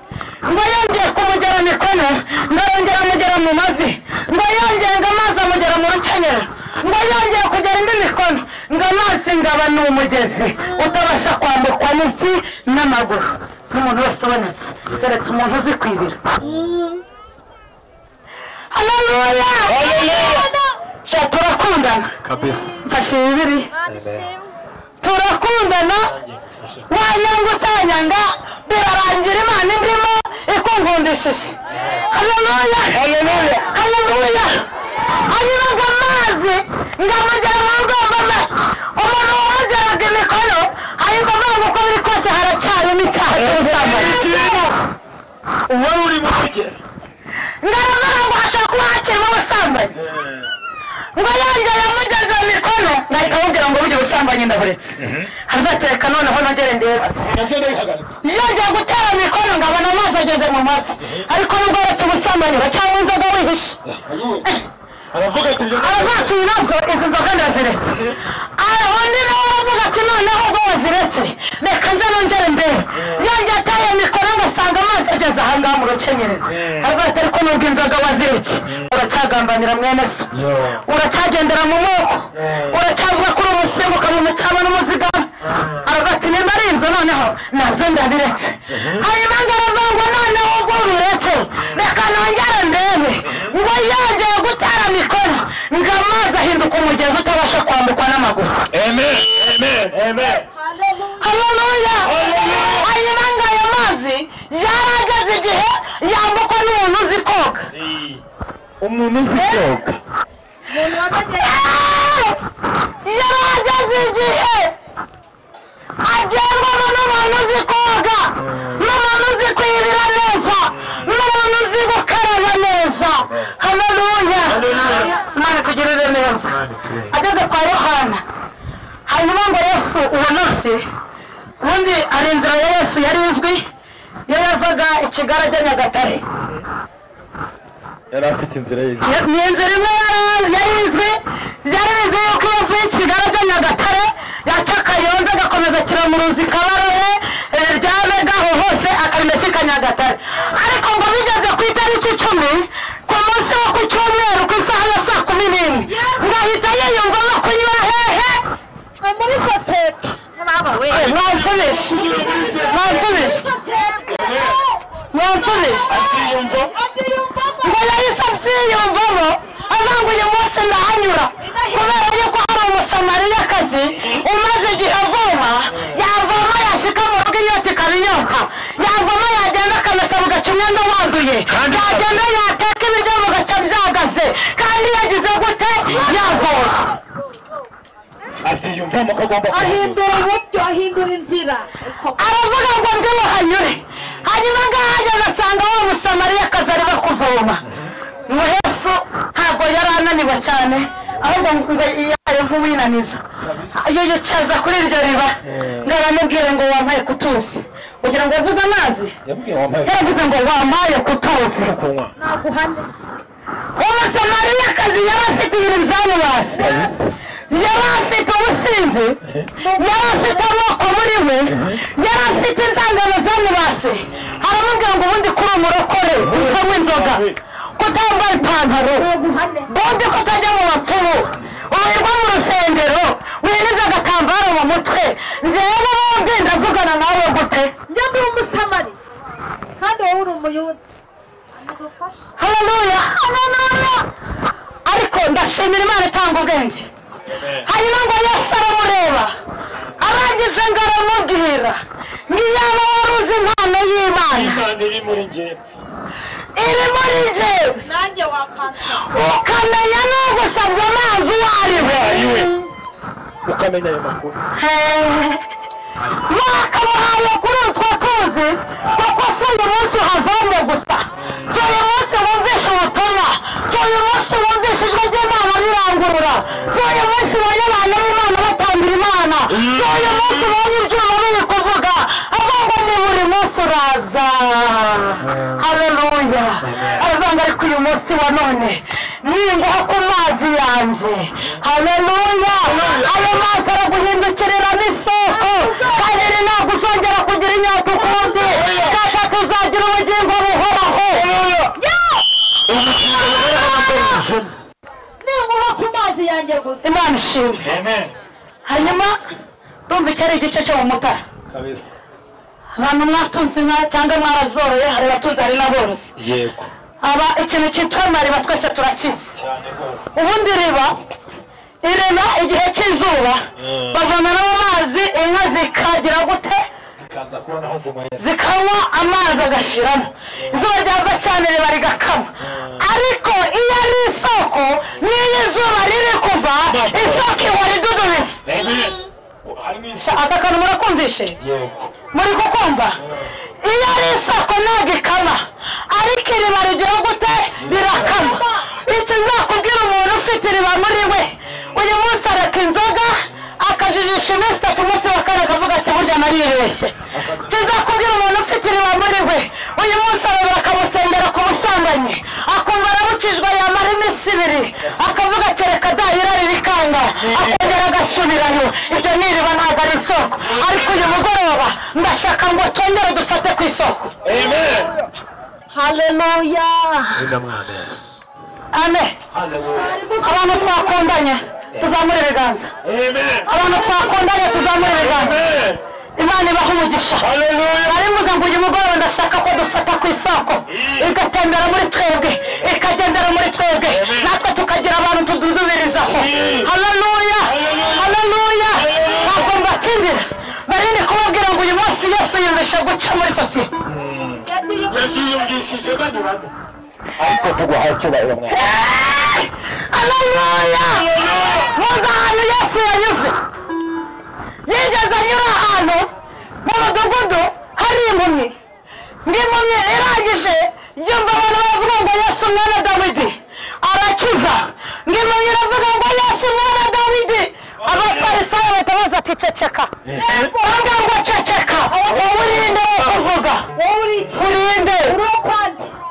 S2: ngo yongeye kumugera mikono ngarongera amugera mu mavi ngo yongeye ngo amazi amugera mu rukenyero ngo yongeye kugera indi mikono ngo amazi ngaba ni umugezi utabasha kwambukwa n'iki n'amaguru n'umuntu wese ubonetse keretse umuntu uzi kwibira. Haleluya. Turakundana mfashe bibiri turakundana wanyanga utanyanga birarangira Imana indimo ikunkundishije. Haleluya. Haleluya. Hanyuma ngo amazi ngamugera mu rwego umuntu wamugeraga imikono ariko avuga uko biri kose haracyarimo icyaha cy'ubusambanyi.
S1: Uwari urimo kugera
S2: ngaravuga ngo hashobora kuba hakirimo ubusambanyi ngo yongeye amugeze mikono ngahita amubwira ngo burya ubusambanyi ndaburetse hazatereka noneho nongere ndebe yongeye gutera mikono ngabona amazi ageze mu mavi ariko nubwo uretse ubusambanyi uracyanywa inzoga wihishe.
S1: Aravuga ati
S2: ntabwo izi nzoga ndaziretse. Undi nawe aravuga ati noneho ubwo waziretse reka nze nongere ndebe. Yongeye ateye mikoro ngasanga amazi ageze aha ngaha mu rukenyerero. Aravuga ati ariko nubwo inzoga waziretse uracyagambanira mwene so, uracyagendera mu moko, uracyavuga ko uri umusimbuka mu mucyaba n'umuzigama. Aravuga ati nimba ari inzu noneho nabyo ndabiretse. Hanyuma ngo aravuga ngo noneho ubwo ubiretse reka nongere ndebe. Ngo yongeye gutera mikono ngo amazi ahinduka umugezi utabasha kwambukwa n'amaguru.
S1: Amen. Amen. Amen.
S2: Haleluya. Hanyuma ngo ayo mazi yarageze igihe yambukwa n'umuntu uzi koga.
S1: Umuntu uzi koga.
S2: Yarageze igihe agendwamo n'umuntu uzi koga, n'umuntu uzi kwibira neza, n'umuntu uzi gukaraba neza. Haleluya. Imana ikugirire neza. Ageze kwa Yohana hanyuma ngo Yesu uwo munsi ubundi ari inzira ya Yesu yari izwi iyo yavaga i Kigali ajya Nyagatare.
S1: Yari afite inzira ye.
S2: Ni inzira imwe yari izwi, yari izwi yuko iyo avuye i Kigali ajya Nyagatare yaca Kayonza agakomeza Kiramuruzi Kabarore Ryabega aho hose akarinda akika Nyagatare. Ariko ngo bigeze ku itariki 10 ku munsi wo ku cyumweru ku isaha ya saa 11 ngahita yiyumvamo kunyura hehe
S5: muri sosiyete.
S2: Mwansubije. Mwansubije. Mwansubije. Ngo yahise abyiyumvamo avuga ngo uyu munsi ndahanyura kubera yuko hari umusamariyakazi umaze igihe avoma, yavoma yashika mu rugo inyota ikaba inyota, yavoma yagenda akamesa bugaca umwenda wanduye, yagenda yateka ibiryo bugaca byagaze, kandi yagize gute yavoma.
S5: Ahindura uburyo, ahindura inzira.
S2: Aravuga ngo ndibuhanyure. Hanyuma ngaho ageze asanga wa musamariyakazi arimo kuvoma. Ngo Yesu ntabwo yari ananiwe cyane ahubwo ngo yabaye nk'uwinaniza yicaza kuri iryo riba ngo aramubwira ngo wampaye kutuzi ugira ngo yavuze amazi yaravuze ngo wampaye kutuzi. Umusamariyakazi yari afite ibintu byamubase, yari afite ubusinzi, yari afite amoko muri we, yari afite inzangano zamubase. Aramubwira ngo ubundi kuri umurokore utanywa inzoga, kutambaye ipantaro, ubundi kutajya mu bapfumu, wirirwa mu rusengero, wiriza agatambaro mu mutwe, njyewe ubundi ndavugana nawe gute?
S5: Njye ndi umusamari. Kandi wowe uri umuyuda.
S2: Haleluya, haleluya. Ariko ndashimira Imana itanga ubwenge. Hanyuma ngo Yesu aramureba, arangije ngo aramubwira ngo iyaba wari uzi impano y'Imana
S1: iri muri njye,
S2: iri muri njye,
S5: nanjye wakansa,
S2: ukamenya n'ugusabye amazi uwo ari we,
S1: ukamenya ayo makuru.
S2: Bakamuhaye kuri utwo tuzi, kuko si uyu munsi havamo gusa, si uyu munsi wumvishe ubutumwa, si uyu munsi wumvishe ijwi ry'Imana rirangurura, si uyu munsi ubonye abantu b'Imana batambira Imana, si uyu munsi ubonye ibyuma biri kuvuga, ahubwo ni buri munsi uraza. Haleluya. Aravuga ngo ariko uyu munsi wa none ninguha ku mazi yanjye. Haleluya. Ayo mazi araguhindukirira n'isoko, kabiri ntabwo uzongera kugira inyota ukundi, gatatu uzagira ubugingo buhoraho.
S5: Ninguha ku mazi yanjye gusa.
S2: Imana ishimwe. Hanyuma ndumva iki ari igice cyo mu Mutara. Abantu mwatunze inka cyangwa mwarazoroye, hari abatunze hari n'aborozi.
S1: Yego.
S2: Aba ikintu cyitwa amariba twese turakizi. Ubundi iriba igihe cy'izuba bavomeramo amazi, inka zikagira gute? Zikanywa amazi agashiramo. Izuba ryava cyane riba rigakama. Ariko iyo ari isoko, n'iyo izuba riri kuva, isoko ihora idudubiza. Aka kantu murakumvishe? Muri kukumva? Iyo ari isoko ntabwo ikama, ariko iriba rigira gute? Rirakama. Ikizakubwira umuntu ufite iriba muri we, uyu munsi areka inzoga akajijisha iminsi itatu, umunsi wa kane akavuga ati burya naribeshye. Kizakubwira umuntu ufite iriba muri we, uyu munsi arabura akamusengera ku busambanyi, akumva arabukijwe, yamara iminsi ibiri akavuga ati reka da, irari rikanga, akongera agasubirayo. Ibyo ni iriba, ntabwo ari isoko. Ariko uyu mugoroba ndashaka ngo twongere dufate ku isoko. Haleluya. Amen. Abantu twakundanye tuzamure ibiganza. Abantu twakundanye tuzamure ibiganza. Imana ibaha umugisha. Barivuga ngo uyu mugoroba ndashaka ko dufata ku isoko, igatembera muri twebwe, ikagendera muri twebwe, natwe tukagira abantu tududubirizaho. Haleluya, haleluya. Ntabwo mbatindira, barinde kubabwira ngo uyu munsi Yesu yumvishe guca muri sosiyete.
S7: Yesu yumvishije banyuramo. Ariko tuguhaye icyubahiro mwana.
S2: Haleluya. Muzi ahantu Yesu yanyuze? Yigeze anyura ahantu mu mudugudu hari impumyi. Ngo impumyi irangije yumva abantu bavuga ngo Yesu mwana Dawidi arakiza. Ngo impumyi iravuga ngo Yesu mwana Dawidi. Abafarisayo bahita baza ati ceceka. Baravuga ngo ceceka, wowe urinde wo kuvuga, urinde.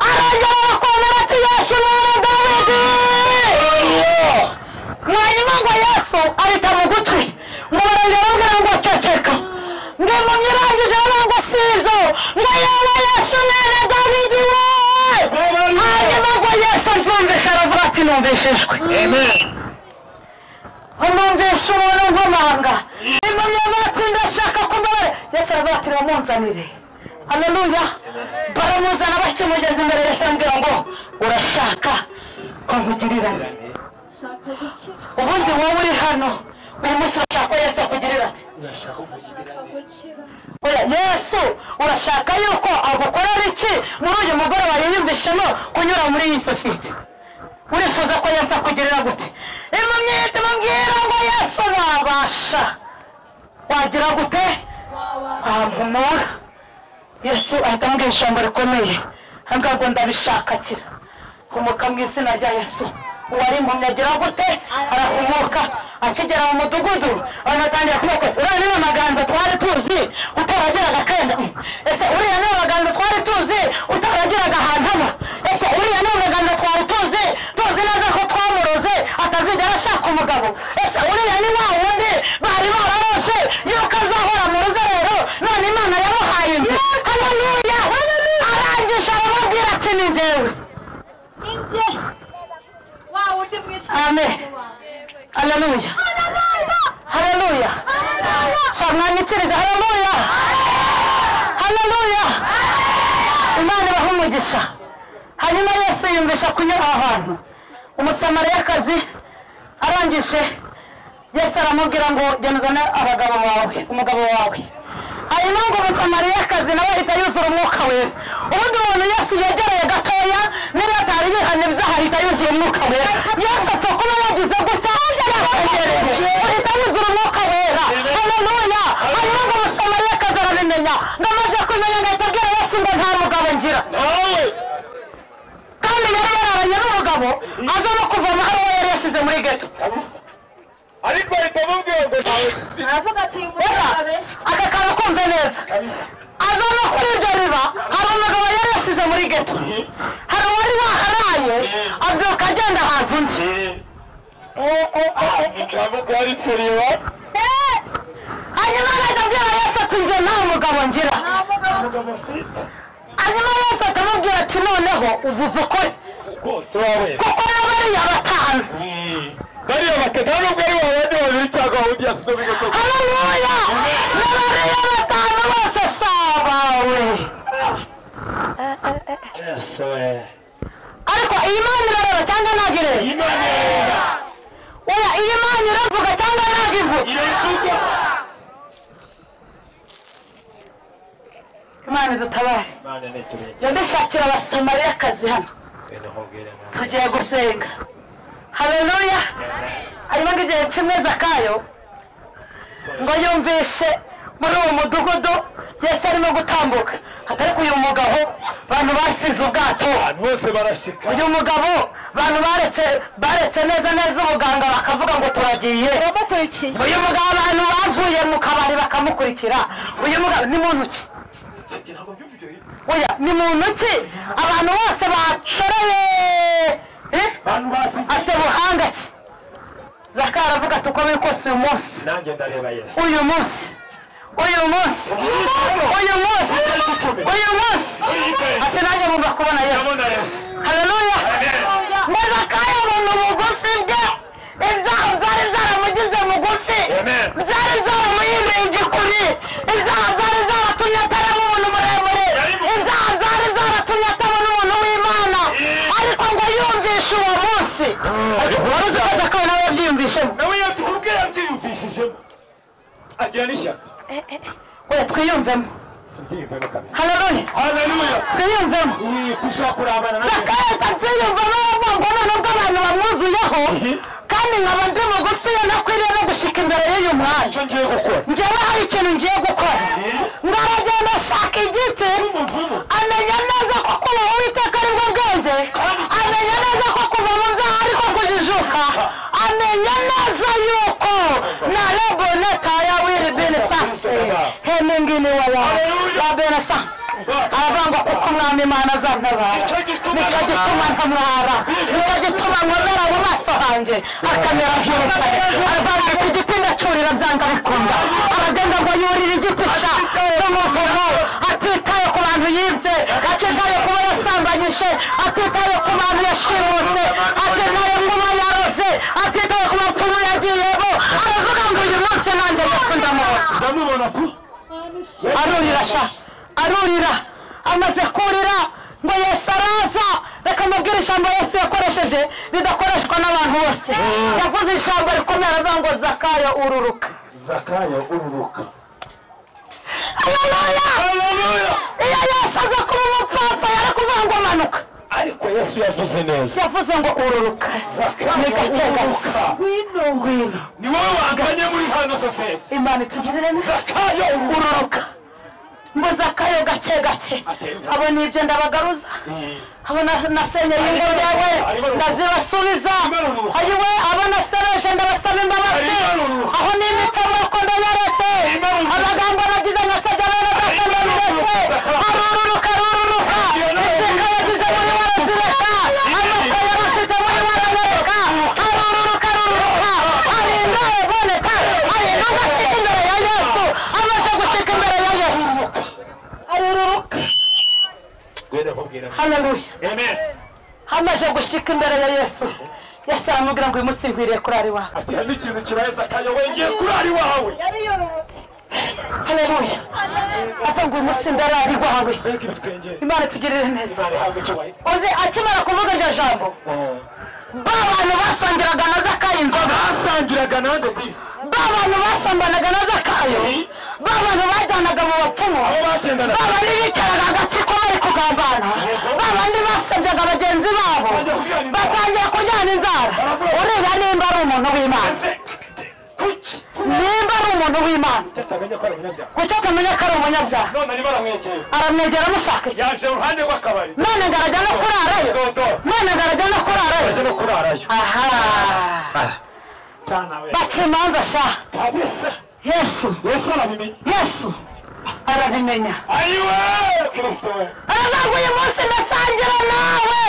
S2: Arongera arakomera ati Yesu mwana Dawidi. Hanyuma ngo Yesu ahita mu gutwi, ngo barongera bamubwira ngo ceceka. Ngo impumyi irangije aravuga ngo si ibyo, ngo yewe Yesu mwana Dawidi we. Hanyuma ngo Yesu abyumvishe aravuga ati numvishijwe. Numvishe umuntu nkomanga. Impumyi ati ndashaka kumbabarira. Yesu aravuga ati nibamunzanire. Haleluya. Baramuzana bakimugeza imbere, Yesu arambwira ngo urashaka ko nkugirira? Ubundi wowe uri hano uyu munsi urashaka ko Yesu akugirira ati? Oya, Yesu urashaka yuko agukorera iki muri uyu mugoroba yiyumvishemo kunyura muri iyi sosiyete? Urifuza ko Yesu akugirira gute? Impumyi imubwira ngo Yesu wabasha, wagira gute? Wampumura. Yesu ahita amubwira ijambo rikomeye, aramubwira ngo ndabishaka kira. Humuka mu izina rya Yesu. Uwari impumyi agira gute? Arahumuka. Akigera mu mudugudu abantu batangira kumukoza, uriya niwe maganza twari tuzi utaragiraga kenda. Ese uriya niwe maganza twari tuzi utaragiraga ahantu hano? Ese uriya niwe maganza twari tuzi neza ko twamuroze atazigera ashaka umugabo? Ese uriya ni wa wundi bari bararose yuko azahora mu ruzerero, none Imana yamuhaye inzu? Haleluya. Arangije arababwira ati ni njyewe. Amen. Haleluya. Haleluya. Mwanyikirije haleluya. Haleluya. Imana ibaha umugisha. Hanyuma Yesu yumvisha kunyura ahantu umusamariyakazi arangije Yesu aramubwira ngo genda uzane abagabo bawe, umugabo wawe. Hanyuma ngo umusamariyakazi nawe ahita yuzura umwuka wera. Ubundi umuntu Yesu yegereye gatoya niba atari yihanye ibyaha ahita yuzura umwuka wera. Yesu apfa kuba yagize gutya yahegereye ahita yuzura umwuka wera. Haleluya. Hanyuma ngo umusamariyakazi arabimenya, ngo amaze kumenya ngo ahita abwira Yesu ngo nta mugabo ngira. Kandi yari yararanye n'umugabo aza no kuvoma hari uwo yari yasize muri geto.
S1: Ariko ahita amubwira ngo ntawe.
S5: Aravuga ati uyu mugabo abeshya.
S2: Aka kantu kumve neza. Aza no kuri iryo riba hari umugabo yari yasize muri geto. Hari uwari waharaye abyuka agenda haza undi. Hanyuma agahita abwira Yesu ati njye nta mugabo ngira. Hanyuma Yesu akamubwira ati noneho uvuze ukuri kuko n'abariya batanu.
S1: Bariya batanu nubwo ari babandi babiri cyangwa undi yasize muri geto.
S2: Haleluya. N'abariya batanu bose si abawe. Ariko iyi Mana irareba cyangwa ntabwo ireba? Oya, iyi Mana iravuga cyangwa ntabwo ivuga? Imana idutabare. Yadushakira abasamariyakazi hano. Tugiye gusenga. Haleluya. Hanyuma ngo igihe kimwe Zakayo ngo yumvishe muri uwo mudugudu Yesu arimo gutambuka. Atari uyu mugabo bantu basize ubwato,
S1: abantu bose barashika.
S2: Uyu mugabo bantu baretse neza neza ubuganga bakavuga ngo turagiye. Uyu mugabo abantu bavuye mu kabari bakamukurikira. Uyu mugabo ni muntu ki? Oya, ni muntu ki? Abantu bose bashoreye afite buhanga ki? Zakayo aravuga ati uko biri kose uyu munsi
S7: nanjye ndareba Yesu.
S2: Uyu munsi, uyu munsi, uyu munsi, uyu munsi ati nanjye ngomba kubona Yesu. Haleluya. Ngo Zakayo abona ubugufi bwe, ibyaha byari byaramugize mugufi, byari byaramuhinduye igikuri, ibyaha byari byaratumye ataraba umuntu muremure, ibyaha byari byaratumye atabona umuntu w'Imana. Ariko ngo yumvishe uwo munsi. Wari uzi ko Zakayo nawe yabyiyumvishemo?
S1: Nawe ubwe yabyiyumvishijemo agira n'ishyaka.
S2: Oya, twiyumvemo. Haleluya.
S1: Haleluya.
S2: Twiyumvemo. Zakayo atabyiyumvamo aravuga ngo none ubwo abantu bamwuzuyeho kandi nkaba ndi mugufi nakwiriye no gushika imbere y'uyu mwanya. Njyewe hari ikintu ngiye gukora. Ngo aragenda ashaka igiti, amenya neza ko kubaha Uwiteka ari bwo bwenge, amenya neza ko kuva mu byaha ariko kujijuka, amenya neza yuko na leboneta ya wiri bene sase hemingini wala la bene sase. Aravuga ngo kuko umwami Imana azantabara, nicyo gituma ntamwara, nicyo gituma nkomera mu maso hanjye akamera nk'urutare. Aravuga ngo iki giti ndacyurira byanga bikunda. Aragenda ngo yurire igiti sha n'umuvumo, atitaye ku bantu yibye, atitaye ku bo yasambanyije, atitaye ku bantu yashimuse, atitaye ku bo yaroze, atitaye ku bapfumu yagiyemo. Aravuga ngo uyu munsi nanjye Yesu ndamubona. Arurira sha, arurira. Amaze kurira ngo Yesu araza. Reka mubwire ijambo Yesu yakoresheje ridakoreshwa n'abantu bose. Yavuze ijambo rikomeye aravuga ngo Zakayo ururuka.
S7: Zakayo ururuka.
S2: Haleluya.
S1: Haleluya.
S2: Iyo Yesu aza kuba umupfapfa yari kuvuga ngo manuka.
S7: Ariko Yesu yavuze neza.
S2: Yavuze ngo ururuka. Ni gake gake. Ngwino, ngwino.
S1: Ni wowe wanganye muri hano sosiyete.
S2: Imana itugirire neza.
S1: Zakayo
S2: ururuka. Ngo Zakayo gake gake abona ibyo ndabagaruza, abona nasenyeye ingo yawe ndazibasubiza, ayiwe abona sereje ndabasaba imbabazi, aho n'imitsi amaboko ndayaretse, amagambo nagize nasabye bene data ndabiretse. Arururuka, arururuka. Iteka yagize muri we arazireka, amoko yari afite muri we arayareka. Arururuka, arururuka. Arinda eboneka, arinda agashyika imbere ya Yesu. Amaze gushyika imbere ya Yesu arururuka. Haleluya. Amaze gushyika imbere ya Yesu, Yesu aramubwira ngo uyu munsi nkwiriye kurara iwawe.
S1: Ati hari ikintu kibaye Zakayo, we ngiye kurara iwawe.
S5: Yari yororotse.
S2: Haleluya. Avuga uyu munsi ndarari wawe. Imana tugirire neza. Uzi akimara kuvuga iryo jambo, ba bantu basangiraga na Zakayo inzoga,
S1: basangiraga nande,
S2: ba bantu basambanaga na Zakayo, ba bantu bajyanaga mu bapfumu, ba bandi bicaraga agatsiko bari kugambana, ba bandi basabyaga bagenzi babo, batangiye kuryana inzara. Ureba nimba ari umuntu w'Imana, nimba ari umuntu w'Imana, kuki atamenya ko ari umunyabyaha? Aramwegera amushaka iki? None ngo arajya no kurarayo, none ngo arajya no kurarayo. Aha, baca imanza sha. Yesu, Yesu arabimenya. Aravuga ngo uyu munsi ndasangira nawe.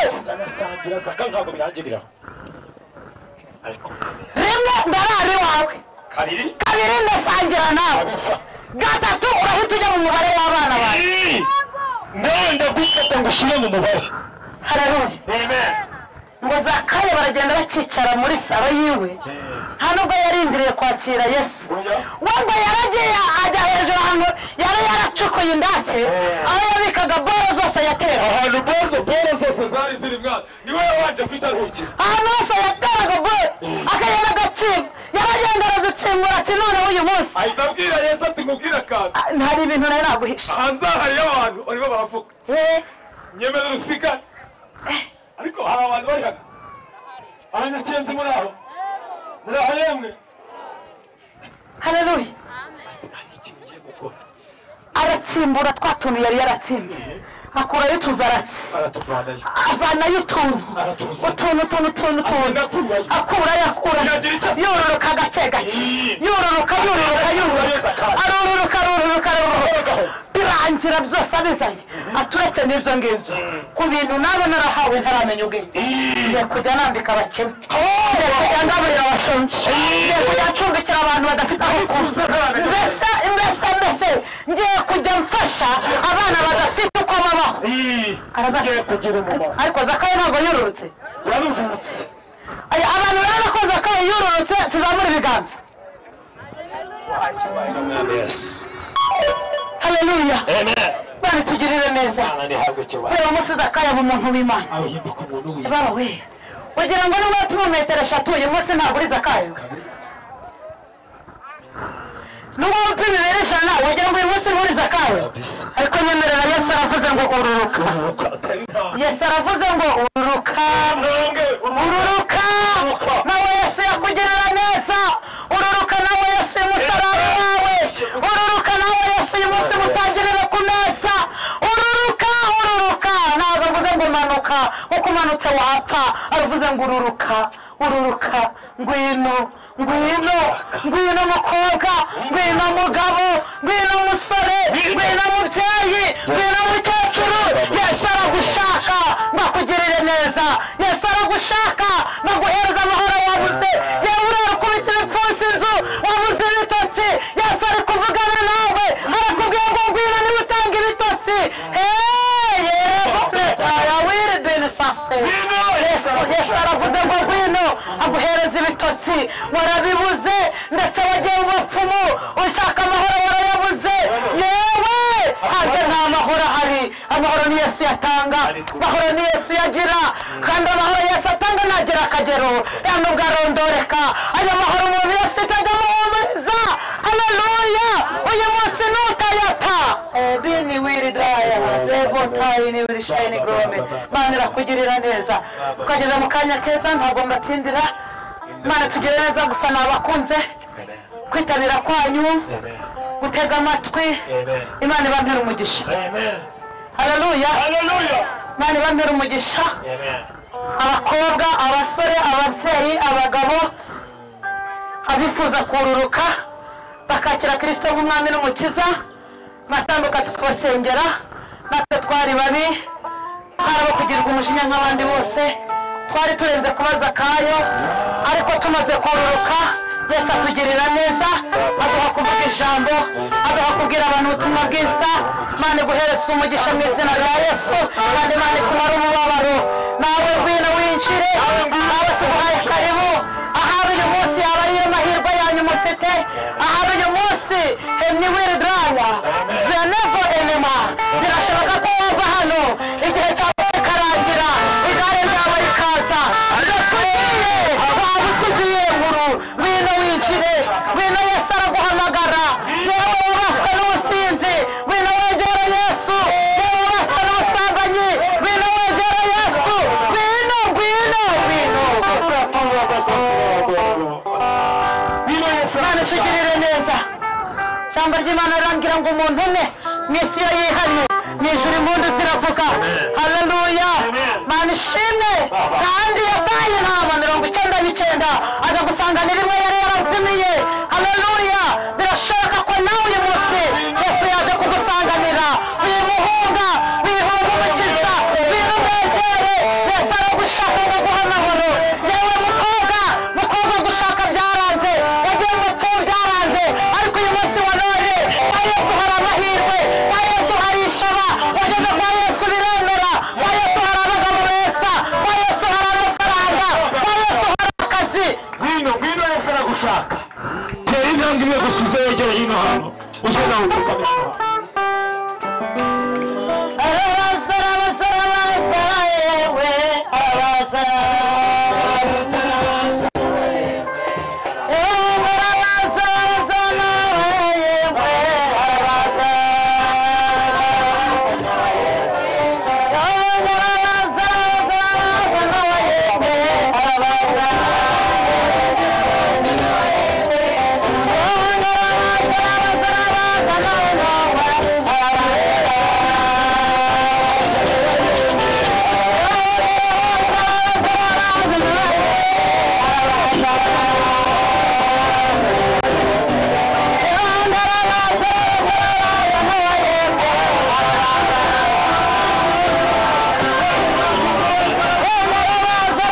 S2: Rimwe ndarara iwawe, kabiri ndasangira nawe, gatatu urahita ujya mu mubare w'abana bawe.
S1: Nawe ndagufata ngo ushyire mu mubare.
S2: Haleluya. Ngo Zakayo baragenda bakicara muri saro yiwe, nta nubwo yarindiriye kwakira Yesu. We ngo yaragiye ajya hejuru ahantu yari yaracukuye indake, aho yabikaga boro zose yateraga.
S1: Ahantu boro zose zari ziri mwana, niwe wabanje kwitaruhukira.
S2: Ahantu hose yateraga boro akagenda agatsinda, yaragenda arazitsimbura ati noneho uyu munsi.
S1: Ahita abwira Yesu ati nkubwire akantu.
S2: Hari ibintu nari naguhisha.
S1: Hanze hariyo abantu barimo baravuga. Nyemera urusigane. Ariko hari abantu bari hano. Abanyakiyenzi muri aho. Muri aho yemwe.
S2: Haleluya. Aratsimbura twa tuntu yari yaratsimbye, akurayo utuzaratsi, avanayo utuntu utuntu utuntu utuntu utuntu, akurayo akurayo, yororoka gake gake, yororoka yororoka yororoka, arororoka arororoka arororoka, birangira byose abizanye. Aturetse n'ibyo ngibyo, ku bintu nabo narahawe ntaramenya ubwenge, ngiye kujya nambika abakene, ngiye kujya ngaburira abashonje, ngiye kujya ncumbikira abantu badafite aho kuba, mbese mbese mbese ngiye kujya mfasha abana badafite uko babaho. Ariko Zakayo ntabwo yororotse. Abantu barabona ko Zakayo yororotse, tuzamure ibiganza. Haleluya. Bana tugirire neza. Kubera umunsi Zakayo aba umuntu w'Imana. Baba we, ugira ngo nubwo tuma metero 3 uyu munsi ntabwo uri Zakayo. Nubwo upima ibiro 100 wagira ngo uyu munsi nturi Zakayo. Ariko nyemerera, Yesu aravuze ngo ururuka. Yesu aravuze ngo ururuka, ururuka. Nawe Yesu yakugirira neza. Ururuka nawe Yesu umusaraba wawe. Ururuka nawe Yesu uyu munsi musangirire ku meza. Ururuka, ururuka. Ntabwo avuze ngo manuka, kuko umanutse wapfa. Aravuze ngo ururuka, ururuka, ngwino, ngwino, ngwino mukobwa, ngwino mugabo, ngwino musore, ngwino mubyeyi, ngwino mukecuru. Yesu aragushaka ngo akugirire neza. Yesu aragushaka ngo aguhereze amahoro wabuze. Yewe urara ukubita ibipfunsi inzu, wabuze ibitotsi. Yesu ari kuvugana nawe, arakubwira ngo ngwino niba utanga ibitotsi. Yesu aravuze ngo ngwino aguhereze ibitotsi. Warabibuze ndetse wagiye mu bapfumu ushaka amahoro warayabuze. Yewe hanze nta mahoro ahari. Amahoro ni Yesu yatanga, amahoro ni Yesu yagira, kandi amahoro Yesu atanga ntagira akagero, ya nubwo arondoreka. Ayo mahoro umuntu yafite agamuhumuriza. Haleluya. Uyu munsi nutayata bini wiri daya zevotayi wiri shayini grome. Mana irakugirira neza. Tukageza mu kanya keza, ntabwo mbatindira. Mana tugire neza gusa nabakunze kwitabira kwanyu, gutega amatwi. Imana ibampere umugisha. Haleluya. Imana ibampere umugisha. Abakobwa, abasore, ababyeyi, abagabo, abifuza kururuka bakakira Kristo nk'umwami n'umukiza, matambuka tukabasengera. Natwe twari babi, hari abo kugirirwa umujinya nk'abandi bose, twari turenze kuba Zakayo, ariko tumaze kururuka Yesu atugirira neza, aduha kuvuga ijambo, aduha kubwira abantu ubutumwa bwiza. Imana iguhereze umugisha mu izina rya Yesu, kandi Imana ikumare umubabaro. Nawe ngwino winjire, nawe tuguhaye karibu. Ahari uyu munsi yaba ariyo mahirwe yanyu mufite. Ahari uyu munsi Eniwiridraya zenevo enema. Birashoboka ko wava hano igihe cyawe kikarangira, igare ryawe rikaza, ndakugiye waba usigiye nkuru. Ngwino winjire, ngwino Yesu araguhamagara. Yewe wabaswe n'ubusinzi, ngwino wegere Yesu. Yewe wabaswe n'ubusambanyi, ngwino wegere Yesu. Ngwino, ngwino, ngwino. Imana itugirire neza. Ijambo ry'Imana rirambwira ngo umuntu umwe mu isi iyo yihannye, mu ijuru impundu ziravuga. Haleluya, Mana ishimwe. Kandi yataye intama 99 aza gusanganira imwe yari yarazimiye. Haleluya, birashoboka ko nawe uyu munsi Yesu yaje kugusanganira. Wimuhunga, wihunga umukiza, winumwegere. Yesu aragushaka ngo aguhe amahoro. Yewe mukobwa, mukobwa gushaka byaranze, wagiye mu bapfumu byaranze, ariko uyu munsi wa none kwa Yesu hari amahirwe, kwa Yesu hari ishaba. Wageze kwa Yesu biremera, kwa Yesu hari abagabo beza, kwa Yesu hari amafaranga, kwa Yesu hari akazi.
S1: Ngwino, ngwino, Yesu aragushaka. Tera intambwe imwe gusa uze wegere hino hano, uze nawe upfukame.
S2: Arabaza, arabaza, arabaza, yewe arabaza. Yewe arabaza, arabaza nawe, yewe arabaza. Yewe arabaza, arabaza, arabaza nawe, yewe arabaza. Yewe arabaza,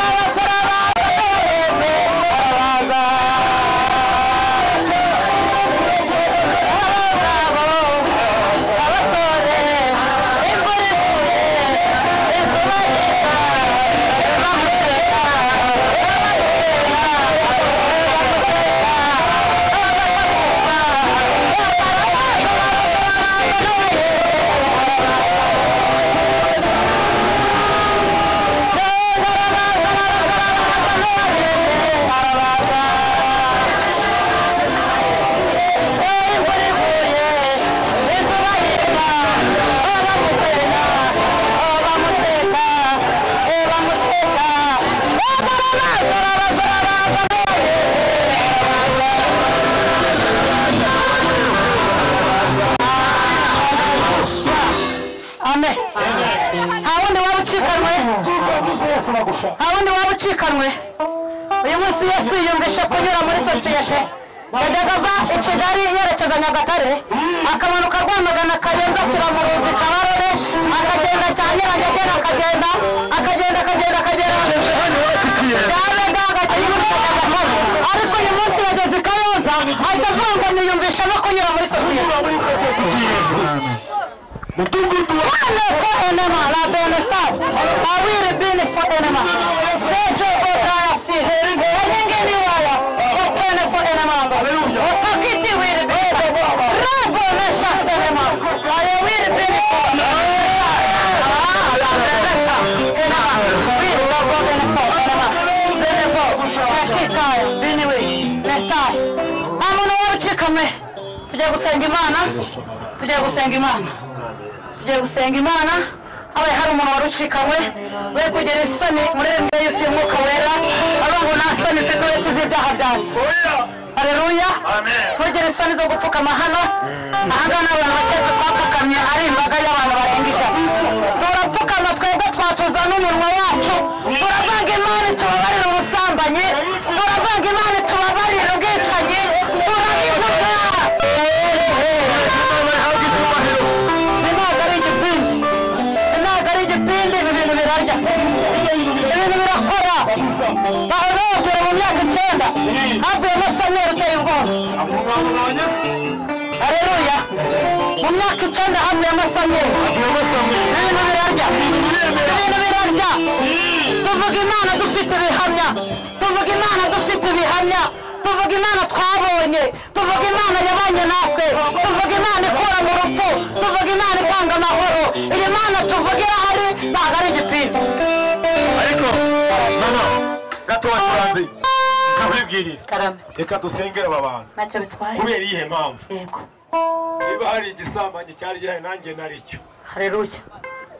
S2: arabaza, arabaza nawe, arabaza. Amen. Nta wundi waba ucikanwe, nta wundi waba ucikanwe. Uyu munsi Yesu yiyumvishe kunyura muri sosiyete. Yajyaga ava i Kigali yerekeza Nyagatare, akamanuka Rwamagana, Kayonza, Kiramuruzi, Kabarore, akagenda Cyanyirangegera, akagenda akagenda akagenda akagera Kabega, akagera Nyagatare. Ariko uyu munsi yageze i Kayonza, ahita avuga ngo niyumvishe no kunyura muri sosiyete. Bwana fo enema la benesta awiri bini fo enema sejo odaya si enyingini waya opene fo enema otakiti wiri bini rabo nesha enema aye wiri bini fo la benesta enema wiri rabo bini fo enema zenebo akitaya bini wiri nesta. Amono waruchikame. Tujya gusenga Imana, tujya gusenga Imana, tugiye gusenga Imana. Habaye hari umuntu wari ucikanywe, we kugira isoni muri rimwe yuzuye Umwuka Wera, avuga ngo nta soni mfite uretse iz'ibyaha byanjye. Haleluya. Ntugire isoni zo gupfukama hano. Ahangaha ni abantu bake twapfukamye, ari imbaga y'abantu barenga 100. Turapfukama twebwe twatuza n'umunwa wacu, turavanga Imana tubabarira ubusambanyi, turavanga Imana tubabarira ubwicanyi, turabivuga. Ntabwo ari igipindi, ntabwo ari igipindi, ibi bintu birarya, ibintu birakora. Bahora bababwira mu myaka 9 havuyemo Samweli uteye ubwoba. Haleluya. Mu myaka 9 havuyemo Samweli. Ibintu birarya, ibintu birarya. Tuvuga Imana dufite ibihamya, tuvuga Imana dufite ibihamya, Tuvuga Imana twabonye, tuvuga Imana yabanye natwe, tuvuga Imana ikura mu rupfu, tuvuga Imana itanga amahoro. Iyi Mana tuvuga irahari, ntabwo ari igipindi.
S1: Ariko mama gato wacuranze kakwibwirira.
S2: Karame.
S1: Reka dusengere aba bantu.
S2: Ntacyo bitwaye.
S1: Kubera iyihe mpamvu?
S2: Yego.
S1: Niba hari igisambanyi cyari gihari nanjye naricyo.
S2: Haleluya.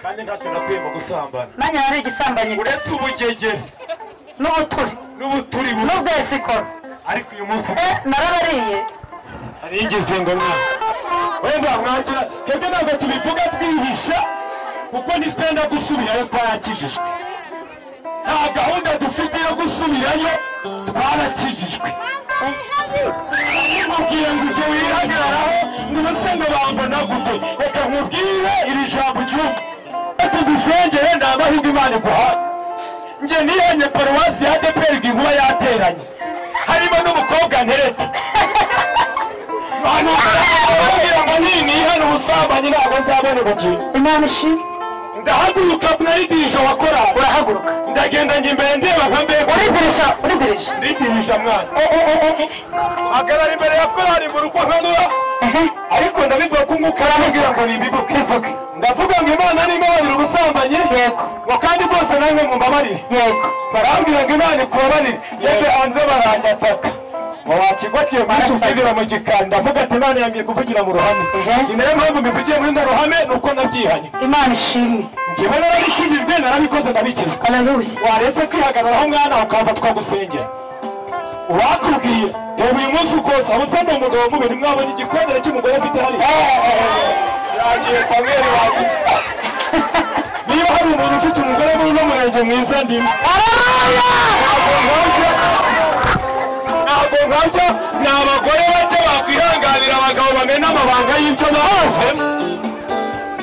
S1: Kandi ntacyo nakwiye mu gusambana.
S2: Nanjye nari igisambanyi.
S1: Uretse ubugegere
S2: n'ubuturi
S1: n'ubuturi
S2: n'ubwesikoro.
S1: Ariko uyu munsi
S2: narabariye.
S1: Aringize ngo mwana. Wenda mwagira twebwe ntabwo tubivuga twihisha kuko ntitwenda gusubirayo twarakijijwe. Nta gahunda dufite yo gusubirayo twarakijijwe. Nkubwiye ngo ujye wihagararaho ngo ubuse ngo bambona gute. Reka nkubwire iri jambo ry'ubu. Tugusengere ni amahirwe Imana iguhaye. Njye nihanye paruwasi ya ADEPR inkuba yateranye. Harimo n'umukobwa ntereta. Abantu barambwira ngo ninihana ubusambanyi ntabwo nzabona ubugingo.
S2: Imana ishimwe.
S1: Ndahaguruka mwaridirisha wakora.
S2: Urahaguruka.
S1: Ndagenda njya imbere ndeba nka mbega.
S2: Uridirisha, uridirisha.
S1: Ndidirisha mwana. Hagarara imbere ya korali mbura uko nkanura. Ariko ndabivuga ko umwuka arambwira ngo nimbivuge. Ndavuga ngo Imana nimbabarira ubusambanyi.
S2: Yego.
S1: Ngo kandi bwose namwe mumbabarire.
S2: Yego.
S1: Barambwira ngo Imana ikubabarire. Ngeze hanze baranyataka. Ngo wakigwakiye kuvugira mu gikari. Ndavuga ati Imana yambwiye kuvugira mu ruhame. Ni nayo mpamvu mbivugiye muri ruhame nuko nabyihanye.
S2: Imana ishimwe.
S1: Njyewe narabikijijwe narabikoze ndabikizwa.
S2: Haleluya.
S1: Waretse kwihagararaho mwana ukaza tukagusengera. Uwakubwiye reba uyu munsi ukoza ubusa ni umugabo mubiri mwabonye igikondere cy'umugore afite hariya. Yagiye Samuel wagiye. Niba hari umuntu ufite umugore muri uno murenge mwiza ndimo.
S2: Haleluya.
S1: Ntabwo nkabyo ni abagore bake bakwihanganira abagabo bamena amabanga y'ibyo bakoze.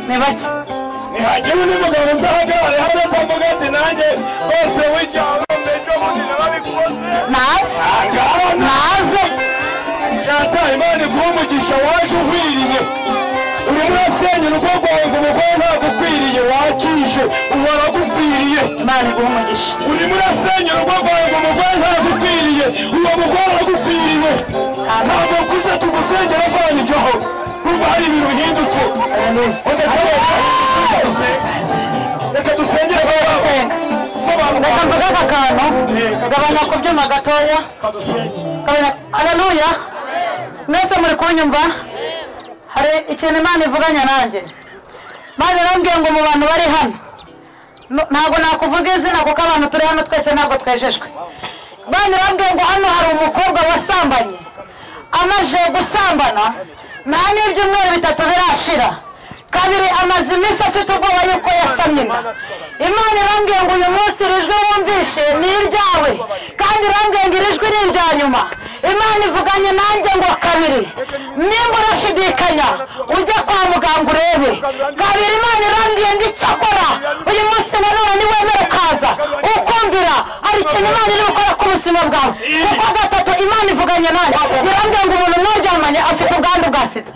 S2: Ni bake.
S1: Nihagira undi mugabo uzahagarare hano azavuga ati nanjye bose w'ijyano ejo bundi narabikoze.
S2: Naze. Naze.
S1: Yata Imana iguhe umugisha waje uhwiriye. Urimo urasenya urugo rwawe ngo umugore ntagukwiriye wakije ubu aragukwiriye.
S2: Imana iguhe umugisha.
S1: Urimo urasenya urugo rwawe ngo umugore ntagukwiriye uwo mugore aragukwiriye. Ntabwo kuze tugusengera kwanyu ibyoho kuko hari ibintu bihindutse. Reka dusengere.
S2: Reka mvuge aka kantu. Gabanya ku byuma gatoya. Haleluya. Mwese muri kunyumva? Hari ikintu Imana ivuganya nanjye. Imana irambwiye ngo mu bantu bari hano ntabwo nakuvuga izina kuko abantu turi hano twese ntabwo twejejwe. Imana irambwiye ngo hano hari umukobwa wasambanye. Amaze gusambana nta n'ibyumweru bitatu birashira. Kabiri amaze iminsi afite ubwoba yuko yasamye inda. Imana irambwiye ngo uyu munsi iri jwi wumvishe ni iryawe, kandi irambwiye ngo iri jwi ni irya nyuma. Imana ivuganye nanjye ngo kabiri nimba urashidikanya ujye kwa muganga urebe. Kabiri Imana irambwiye ngo icyakora uyu munsi nanone niwemera ukaza ukumvira hari ikintu Imana iri gukora ku buzima bwawe. Kuko gatatu Imana ivuganye nanjye irambwiye ngo umuntu mwaryamanye afite ubwandu bwa sida.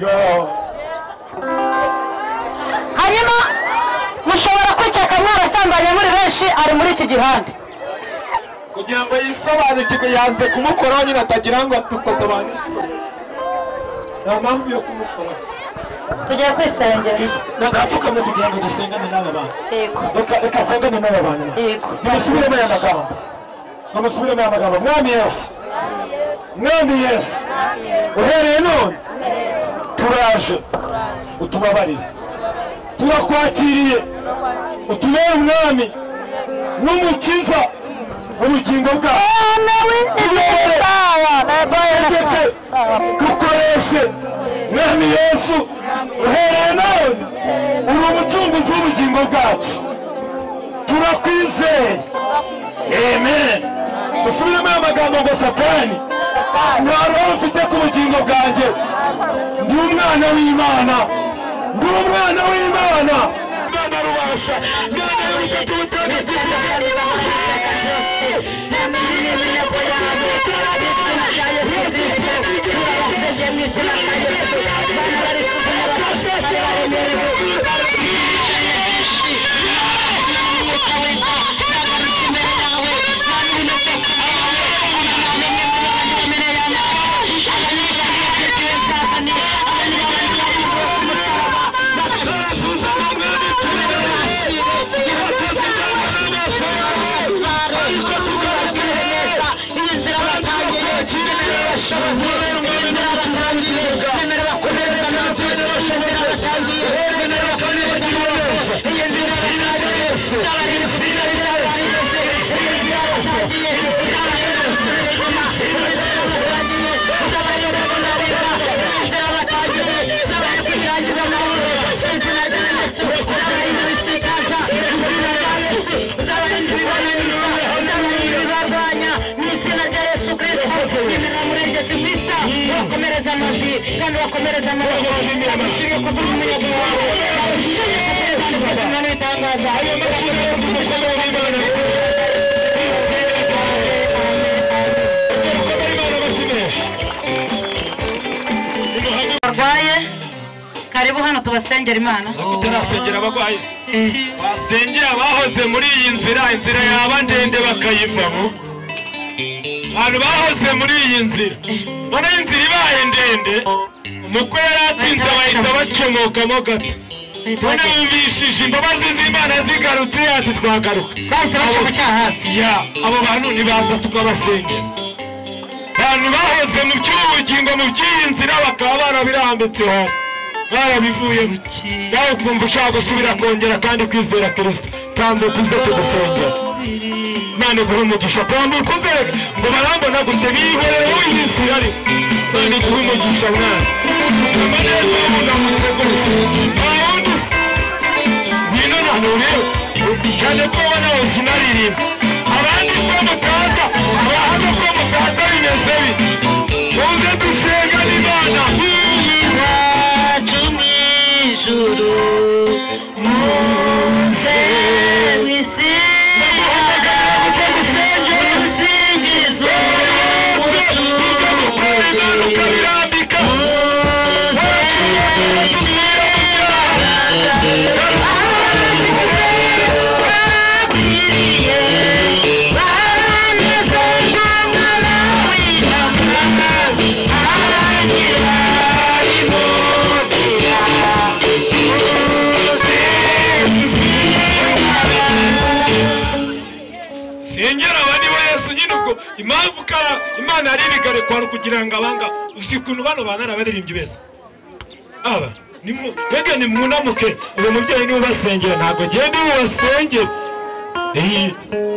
S2: Hanyuma mushobora kwikeka mwarasambanye muri benshi ari muri iki gihande.
S1: Kugira ngo yisobanukirwe yanze kumukoraho nyine atagira ngo atukoze abantu isoni. Nta mpamvu yo kumukoraho.
S2: Tugiye kwisengera.
S1: Ndapfukamye kugira ngo dusengane n'aba bantu.
S2: Yego.
S1: Reka sengane n'aba bantu.
S2: Yego.
S1: Nimusubiremo aya magambo. Nimusubiremo aya magambo. Mwami Yesu. Mwami Yesu. Uhereye none turaje utubabarire. Turakwakiriye utubere umwami n'umukiza ubugingo bwawe. Dukoreshe Mwami Yesu uhereye none uri umucunguzi w'ubugingo bwacu. Turakwizeye. Amen. Usubiremo aya magambo ngo Satani nta roho mfite ku bugingo bwanjye. Ndi umwana w'Imana. Ndi umwana w'Imana. Imana rubasha. Imana y'ubutatu butagatifu.
S2: kandi bakomereze amaboko. Ndagushimiye kubw'umuyaga wawe, ndagushimiye kubw'imana n'ibitangaza.
S1: Ayo mashyi menshi umukomere w'Imana. Umukomere w'Imana amashyi menshi.
S2: Barwaye karibu hano tubasengera Imana.
S1: Utarasengera abarwayi, basengera abahoze muri iyi nzira, inzira yaba ndende bakayivamo. Abantu bahoze muri iyi nzira, none inzira ibaye ndende, umukwe yari atinze bahita bacomokamo gato. None bumvishije imbabazi z'Imana zigarutse, ati twagaruka.
S2: Bahise baca mu cyaha hafi.
S1: Ya, abo bantu nibaza tukabasengera. Abantu bahoze mu by'ubugingo mu by'iyi nzira bakaba barabirambitse hasi, barabivuyemo. Nawe ukumva ushaka gusubira kongera kandi kwizera Kristo, tambuka uze tugusengera. Imana iguhe umugisha, tambuka uze ngo barambona gute bihorere wiyisira ariko. Imana iguhe umugisha mwana. Soma neza wunamutse gutya. Nta wundi usa. Ngwino hano rero, cyane ko ubona wose unaririmba. Abandi ko mutaza, abahanga ko mutaza bimeze bite? Muze dusenga n'Imana.
S2: Iwacu mu ijuru, muze mw'isi, musingize
S1: Tuze gukora Imana ukabirambika. Sengera aba nibo Yesu nyine ubwo impamvu kara Imana yari ibigare kwari kugira ngo abanga uzi ukuntu bano bana ari abaririmbyi beza. Aba nimu rege nimwunamuke uwo mubyeyi niwe ubasengera, ntabwo ngiye niwe ubasengera.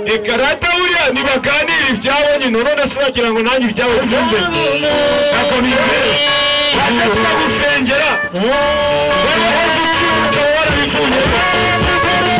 S1: Reka rata buriya nibaganire ibyabo nyine, none se uragira ngo nanjye ibyabo byumve? Ntabwo bimbere. Baje tukagusengera. Wowe wahoze ukibuka warabivuyemo.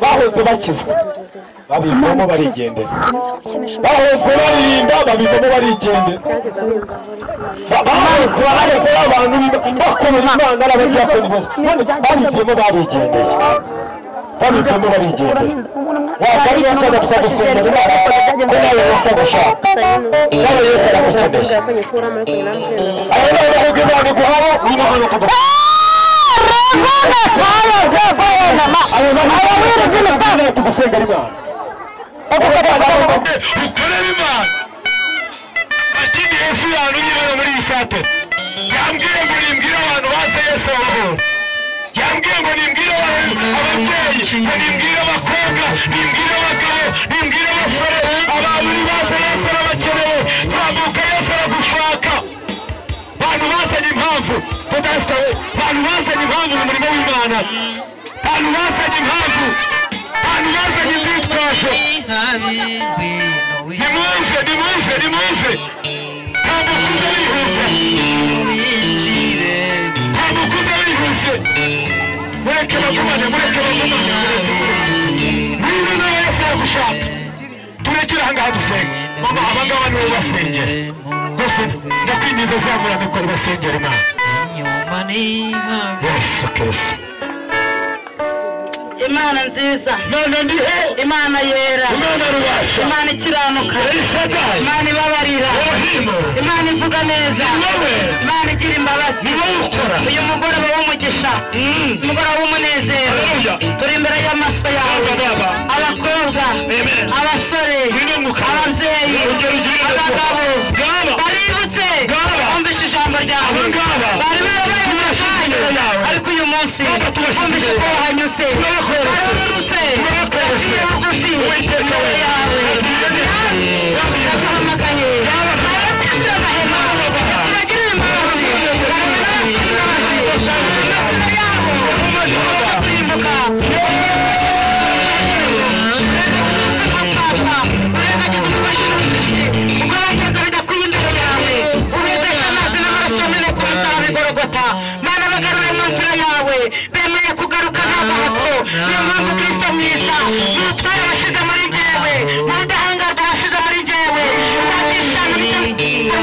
S1: Bahoze bakizwa babivamo barigendera, bahoze baririmba babivamo barigendera, bahoze ari abantu bakorera Imana ari abadiyakoni bose, none babivuyemo barigendeye, babivamo barigendera. Wagarika ukajya tukagusengera Imana ko nawe Yesu agushaka, nawe Yesu aragukeneye. Aho nawe bavuga Imana iguhaho, niba hano ukajya ukorera Imana. Akindi Yesu yantumye hano muri iyi sate, yambwiye ngo nimbwire abantu baze Yesu abahora, yambwiye ngo nimbwire ababyeyi, ngo nimbwire abakobwa, nimbwire abagabo, nimbwire abasore, abantu nibaze Yesu arabakeneye. Tambuka Yesu aragushaka. Abantu bazanye impamvu, tudasabe, abantu bazanye impamvu mu murimo w'Imana, abantu bazanye impamvu, abantu bazanye inzitwazo. Nimuze, nimuze, nimuze. Tambuka uze wihuse, tambuka uze wihuse. Mureke bagumane, mureke bagumane, mureke. Niba nawe Yesu aragushaka, turekere aha ngaha dusenga. Mama, aba ngaba nibo basengera rwose, ndakwinginze zamura mikoro basengera Imana. Yesu Kristo.
S2: Imana nziza,
S1: Imana ndiho,
S2: Imana yera,
S1: Imana rubasha,
S2: Imana ikiranuka,
S1: Elishadai,
S2: Imana ibabarira,
S1: Elohim,
S2: Imana ivuga neza,
S1: ni wowe,
S2: Imana igira imbabazi.
S1: ni wowe ukora.
S2: Uyu mugoroba w'umugisha, umugoroba w'umunezero,
S1: Haleluya.
S2: turi imbere y'amaso yawe.
S1: Baba, baba.
S2: Abakobwa,
S1: Amen.
S2: abasore,
S1: Ngwino mwuka.
S2: ababyeyi,
S1: Ongera ugire neza.
S2: abagabo,
S1: Ngaba.
S2: baributse
S1: Ngaba.
S2: bumvise ijambo ryawe,
S1: Aba ngaba.
S2: bari barabaye mu
S1: Tubashyize imbere yawe.
S2: ariko uyu munsi
S1: Baba, tubashyize
S2: bumvise
S1: imbere.
S2: ko wahanyuze,
S1: Turabakorera.
S2: barororutse,
S1: Turabakorera.
S2: baciye bugufi
S1: Uwiteka
S2: imbere
S1: we.
S2: yawe. Ndaguhamagaye. Barabafite amahema. Tubagirire imbabazi. Barabafite imbabazi. Amaso yabo. Kurimbuka. Gologota. Mana bagarure mu nzira yawe, bemeye kugaruka nta gahato. Niyo mpamvu Kristo mwiza n'ubutware washyize muri njyewe, n'ubudahangarwa washyize muri njyewe, uzakishana n'icyo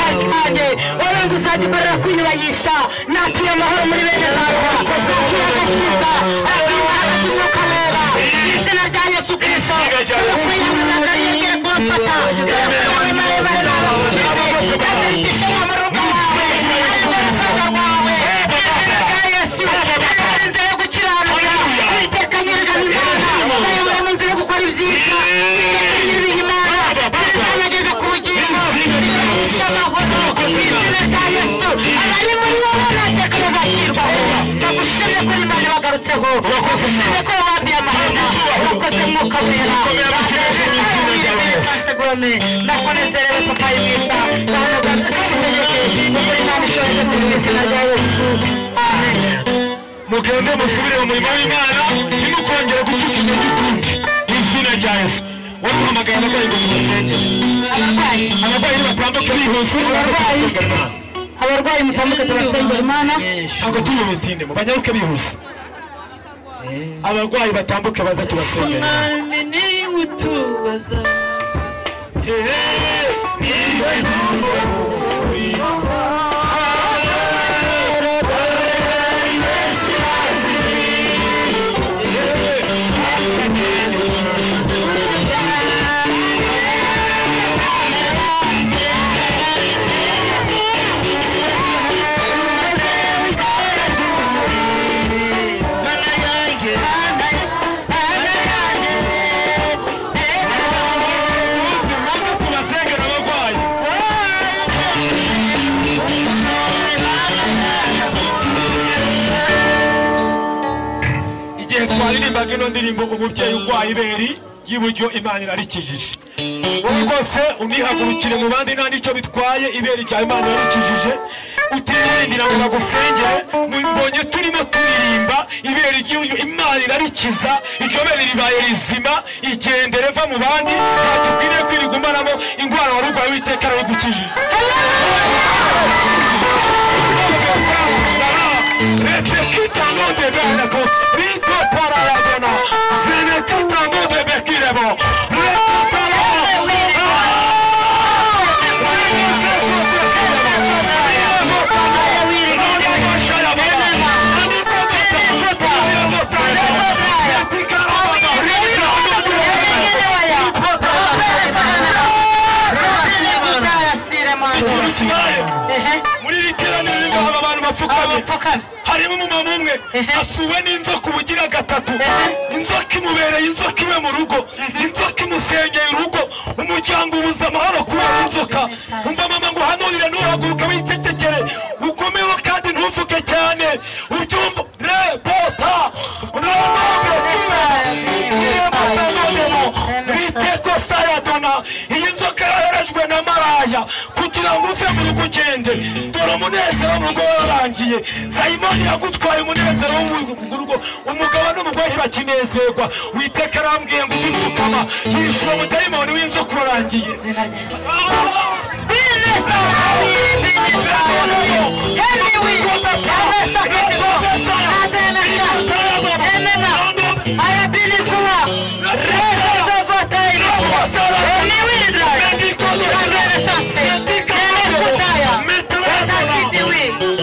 S2: wowe ngo uzajya ukorera kwiyubahisha. Natuye amahoro muri bene data, natuye agakiza, natuye imbaraga z'Umwuka Wera, mu izina rya Yesu Kristo. Ukwiyamamaza yegere kubafata, maremare n'abakuze, azirikisha mu rugo wawe, arembera rwawe, mu izina rya Yesu. Arembera inzira yo gukiranuka, Uwiteka nyir'ingabo Imana, ayobora mu nzira yo gukora ibyiza, Uwiteka nyir'ibihe Imana, izanageza ku bugingo, izahesha amahoro, mu izina rya Yesu. Abari muri wowe ntateka bazashyirwaho. Ndagushimye ko Imana ibagarutseho, ndagushimye ko wabambiye amahema, wakoze Mwuka Wera. Ndakunezerewe papayi mwiza, ndagutegeke kuko Imana ishoboye mu izina rya Yesu. Amen.
S1: Mugende musubire mu murimo w'Imana, ntimukongere gucika intege ukundi mu izina rya Yesu. Wari uhamagaye abarwayi ngo mubasengere. Abarwayi nibatambuke bihuse,
S2: Abarwayi mutambuke tubasengere Imana.
S1: Ntabwo turi bubitindemo, banyaruke bihuse. Abarwayi batambuke baze tubasengere.
S4: Mwami niwe utubaza.
S1: Tubasengere abarwayi. Igihe twaririmbaga ino ndirimbo, umubyeyi urwaye ibere ry'iburyo Imana irarikijije. Wowe rwose unihagurukire mu bandi nta n'icyo bitwaye, ibere rya Imana irarikijije. Utirindira ngo bagusengere, mbonye turimo turirimba ibere ry'iburyo Imana irarikiza, iryo bere ribaye rizima, igendere va mu bandi, ntacyo ukwiriye kwirirwa umaramo indwara wari urwaye, Uwiteka arabigukijije. Muri iri teraniro ririmo abantu bapfukamye, harimo umumama umwe asuwe n'inzoka ubugira gatatu. Inzoka imubereye inzoka iwe mu rugo, inzoka imusengeye urugo, umuryango ubuze amahoro kubera inzoka. Umva mama ngo uhanurire, ntuhaguruke wicecekere, ugumeho kandi ntuvuge cyane, ubyumva rebota biteko sayadona. Iyi nzoka yoherejwe na maraya kugira ngo uve mu rugo ugende. Dore umunezero wo mu rugo wararangiye. Simoni yagutwaye umunezero wo mu rugo, umugabo n'umugore ntibakinezerwa. Uwiteka arambwiye ngo ujye upfukama, yishyura umudayimoni w'inzoka urarangiye.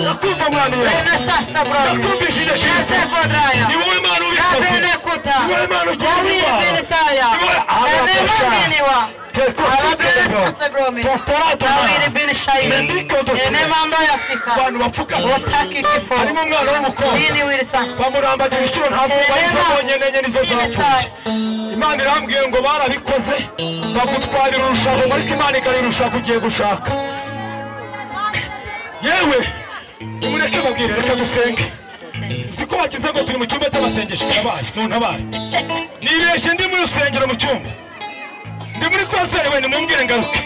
S1: Ndakumva mwami Yesu, ndakumvishije Kristo. Ni wowe Mana ubikoze, ni wowe Mana ukiza indwara, ni wowe abantu bapfukamye. Harimo umwana w'umukobwa bamurambagira inshuro ntabwo bari bonyine enye nizo zapfuye. Imana irambwiye ngo barabikoze bagutwarira urushako, ariko Imana igarura urushako ugiye gushaka. Yewe nimureke babwire, reka dusenge. Siko bagize ngo turi mu cyumba cy'amasengesho, karabaye ntuntabaye. Nibeshye ndi muri rusengero mu cyumba, ndi muri konseri, we nimumbwire ngaruke.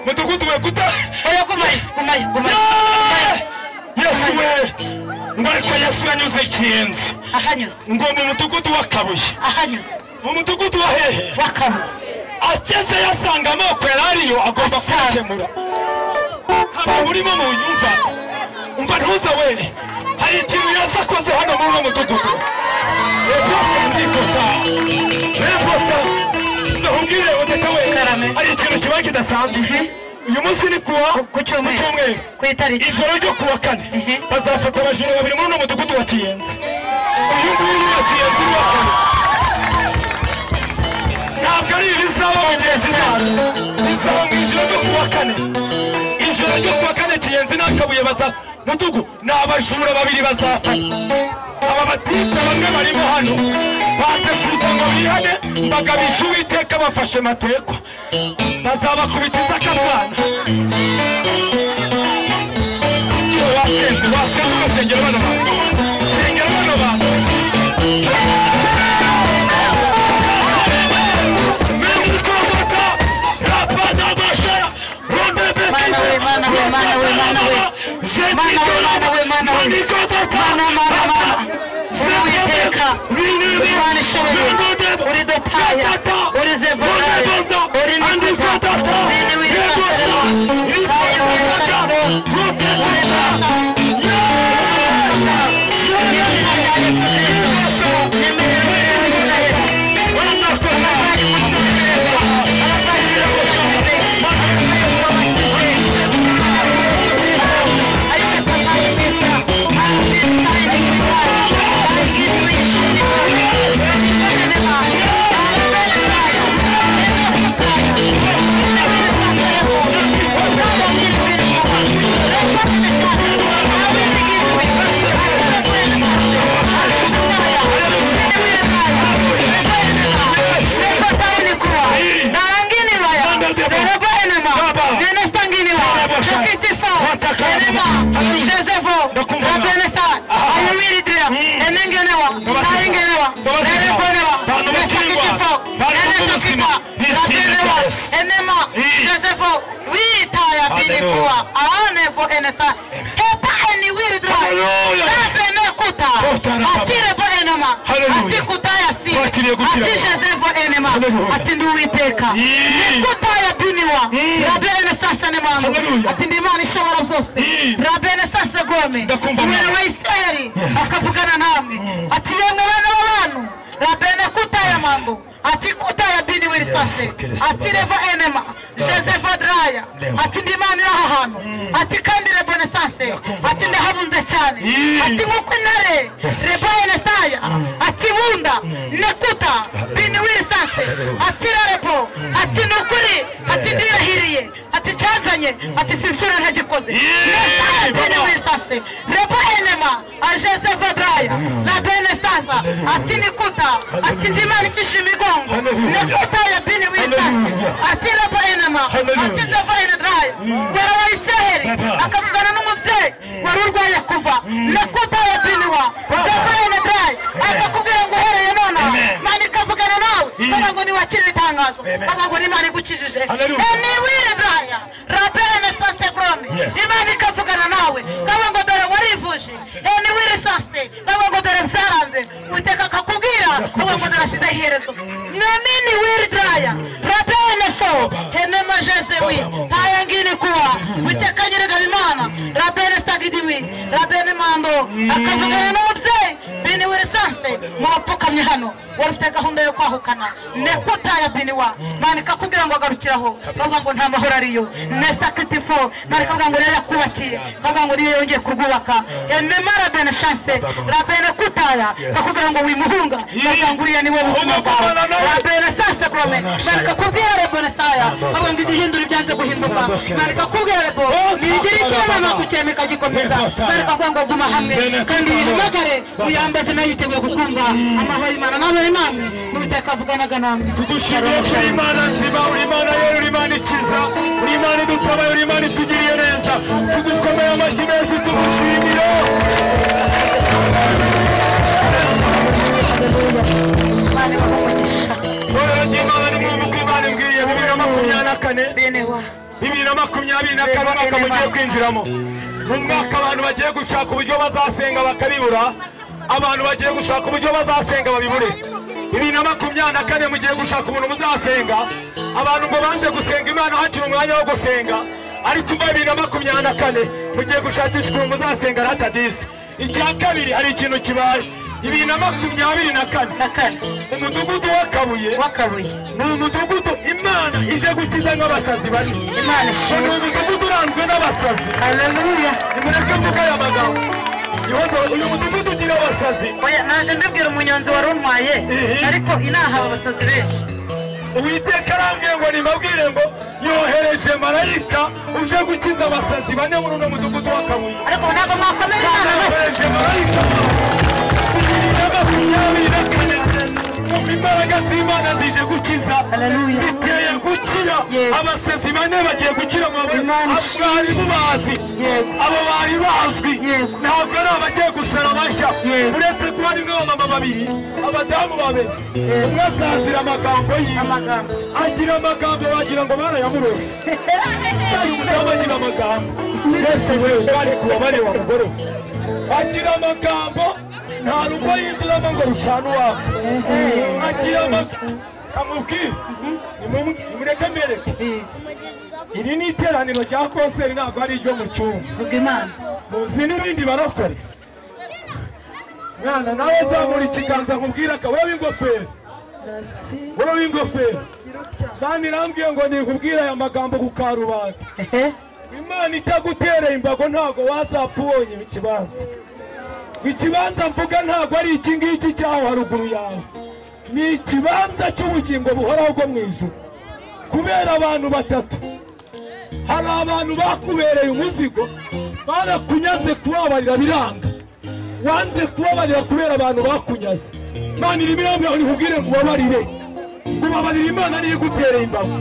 S1: Mudugudu we kuta
S2: Oya gumayo, gumayo, gumayo.
S1: Yesu we, ngo ariko Yesu yanyuze ikiyenzi,
S2: Ahanyuze,
S1: ngo mu mudugudu w'Akabuye,
S2: ahanyuze,
S1: mu mudugudu wa hehe
S2: w'Akabuye.
S1: Ageze yasanga amoko yari ariyo agomba kuyakemura. Ntabwo murimo munyumva, umva Mantuza we, hari ikintu Yesu akoze hano muri uno mudugudu. Ndakubwire uteka we, hari ikintu kibaye kidasanzwe. Uyu munsi ni kuwa ku cyumweru,
S2: ku itariki
S1: ijoro ryo kuwa kane bazafata abajura babiri muri uno mudugudu wa Kiyenzi. Uyu nguyu wa Kiyenzi ni uwa kane. Ntabwo ari ibizaba mu gihe kizaza, bizaba mu ijoro ryo kuwa kane. Ijoro ryo kuwa kane Kiyenzi n'akabuye baza mudugu ni abajura babiri bazafata. Aba batita bamwe barimo hano baze kuza ngo bihane, bagabisha Uwiteka bafashe matekwa, bazabakubita inzakabwana. Wasenze wasenze ugasengera bano bantu, sengera bano bantu.
S2: Mana we, mana we, mana we, mana we. Mana we, mana we, mana we. Mana, mana, mana. Uwiteka, Imana ishoboye, uri Dotaya, uri Zevodaya, uri Nikuta, uri Wirisasero, Kaya Wirisasero, uri Nasa. Ati ndi Uwiteka nikutaya biniwa rabene sasa ne mambo ati ndi Imana ishobora byose rabene sasa gome umwana wa Isirayeli akavugana namwe ati yemwe bana b'abantu rabene kutaya mambo ati kutaya biniwa sasa ati reva enema Joseph Adraya ati ndi Imana iri aha hantu ati kandi rebone sase ati ndahabunze cyane ati nkuko intare rebone saya ati bunda nekuta biniwiri sase ati rarebo ati nukuri ati ndirahiriye ati cyanzanye ati sinsura ntagikoze biniwiri sase rebo enema Joseph Adraya na bene sasa ati nikuta ati ndi Imana icisha imigongo nekuta ya biniwiri sase ati rebo enema ati zava enadraya wera wa Isiraheli akavugana n'umubyeyi wari urwaye kuva nekuta ya biniwa zava enadraya akakubwira ngo uhereye nonaha Imana ikavugana nawe bavuga ngo niwakire itangazo bavuga ngo n'Imana igukijije eniwire draya rabene sase grome Imana ikavugana nawe bavuga ngo dore warivuje eniwire sase bavuga ngo dore byaranze Uwiteka akakubwira bavuga ngo dore ashyizeho iherezo namini wiri draya rabene so enema jesewi ntayangini kuwa Uwiteka nyirigaba Imana rabene sagidiwi rabene mando akavugana n'umubyeyi biniwire sase murapfukamye hano wari ufite gahunda yo kwahukana nekuta ya biniwa Imana ikakubwira ngo agarukiraho bavuga ngo nta mahoro ariyo nesakitifu Imana ikavuga ngo rero yakubakiye bavuga ngo niyo yongeye kurwubaka enema rabene shanse rabene kutaya bakubwira ngo wimuhunga bavuga ngo uriya niwe buzima bwawe rabene sase grome Imana ikakubwira rebone saya bavuga ngo igihindura ibyanze guhinduka Imana ikakubwira rebo nigira icyema kucyema ikagikomeza Imana ikavuga ngo guma hamwe kandi uyihamagare uyambaze nayo yiteguye kukumva amahoro y'Imana nawe namwe n'Uwiteka avuganaga namwe.
S1: Tugushimiye ko Imana nzima, uri Imana yera, uri Imana ikiza, uri Imana idutabaye, uri Imana itugiriye neza. Tugukomeye amashyi menshi tugushimire. Itorero ry'Imana nimwumve uko Imana imbwiye 2024 2024 umwaka mugiye kwinjiramo. Mu mwaka abantu bagiye gushaka uburyo bazasenga bakabibura, abantu bagiye gushaka uburyo bazasenga babibure. 2024 mugiye gushaka umuntu muzasenga, abantu ngo banze gusenga Imana hakiri umwanya wo gusenga. Ariko 2024 mugiye gushakisha ukuntu muzasenga ratadisi. Icya kabiri hari ikintu kibaye 2024 umudugudu w'Akabuye ni umudugudu Imana ije gukiza nk'abasazi bari.
S2: Imana
S1: ni umudugudu uranzwe n'abasazi.
S2: Haleluya.
S1: Nimureke mvuga aya magambo. Uyu mudugudu ugira abasazi.
S2: Oya, naje mbibwira umunyonzi wari untwaye, ariko inaha abasazi benshi.
S1: Uwiteka arambwiye ngo nimbabwire ngo yohereje marayika uje gukiza abasazi bane muri uno mudugudu w'Akabuye.
S2: Ariko ntabwo mwakomera Imana.
S1: Yohereje marayika 2024. Imbaraga z'Imana zije gukiza, ziteye gukira. Abasazi bane bagiye gukira mu bari mubazi. Abo bari bazwi ntabwo ari abagiye gusara bashya, uretse kuba ari nk'abamama babiri, abadamu babiri. Umwe asazira amagambo yiwe, agira amagambo wagira ngo barayamurose. Uyu mudamu agira amagambo, mbese we bari kuba bareba mugore agira amagambo, nta rugo yinjiramo ngo rucane uwaka. Agira amagambo kamubwire, nimureke mbereke. Iri ni iteraniro rya konseri, ntabwo ari iryo mu cyumba. Muzi n'ibindi barokore. Mwana nawe zamura ikiganza nkubwira ka wowe w'ingofero, wowe w'ingofero. Kandi irambwiye ngo nikubwire aya magambo ku karubanda. Imana itagutereye imbago ntabwo wazapfa ubonye ikibanza. Ikibanza mvuga ntabwo ari iki ngiki cyaho haruguru yawe, ni ikibanza cy'ubugingo buhoraho bwo mu ijuru. Kubera abantu batatu, hari abantu bakubereye umuzigo, barakunyaze kubabarira biranga, wanze kubabarira kubera abantu bakunyaze. Imana irimo irambwira ngo nikubwire ngo ubabarire. Kubabarira Imana niyo igutereye imbago.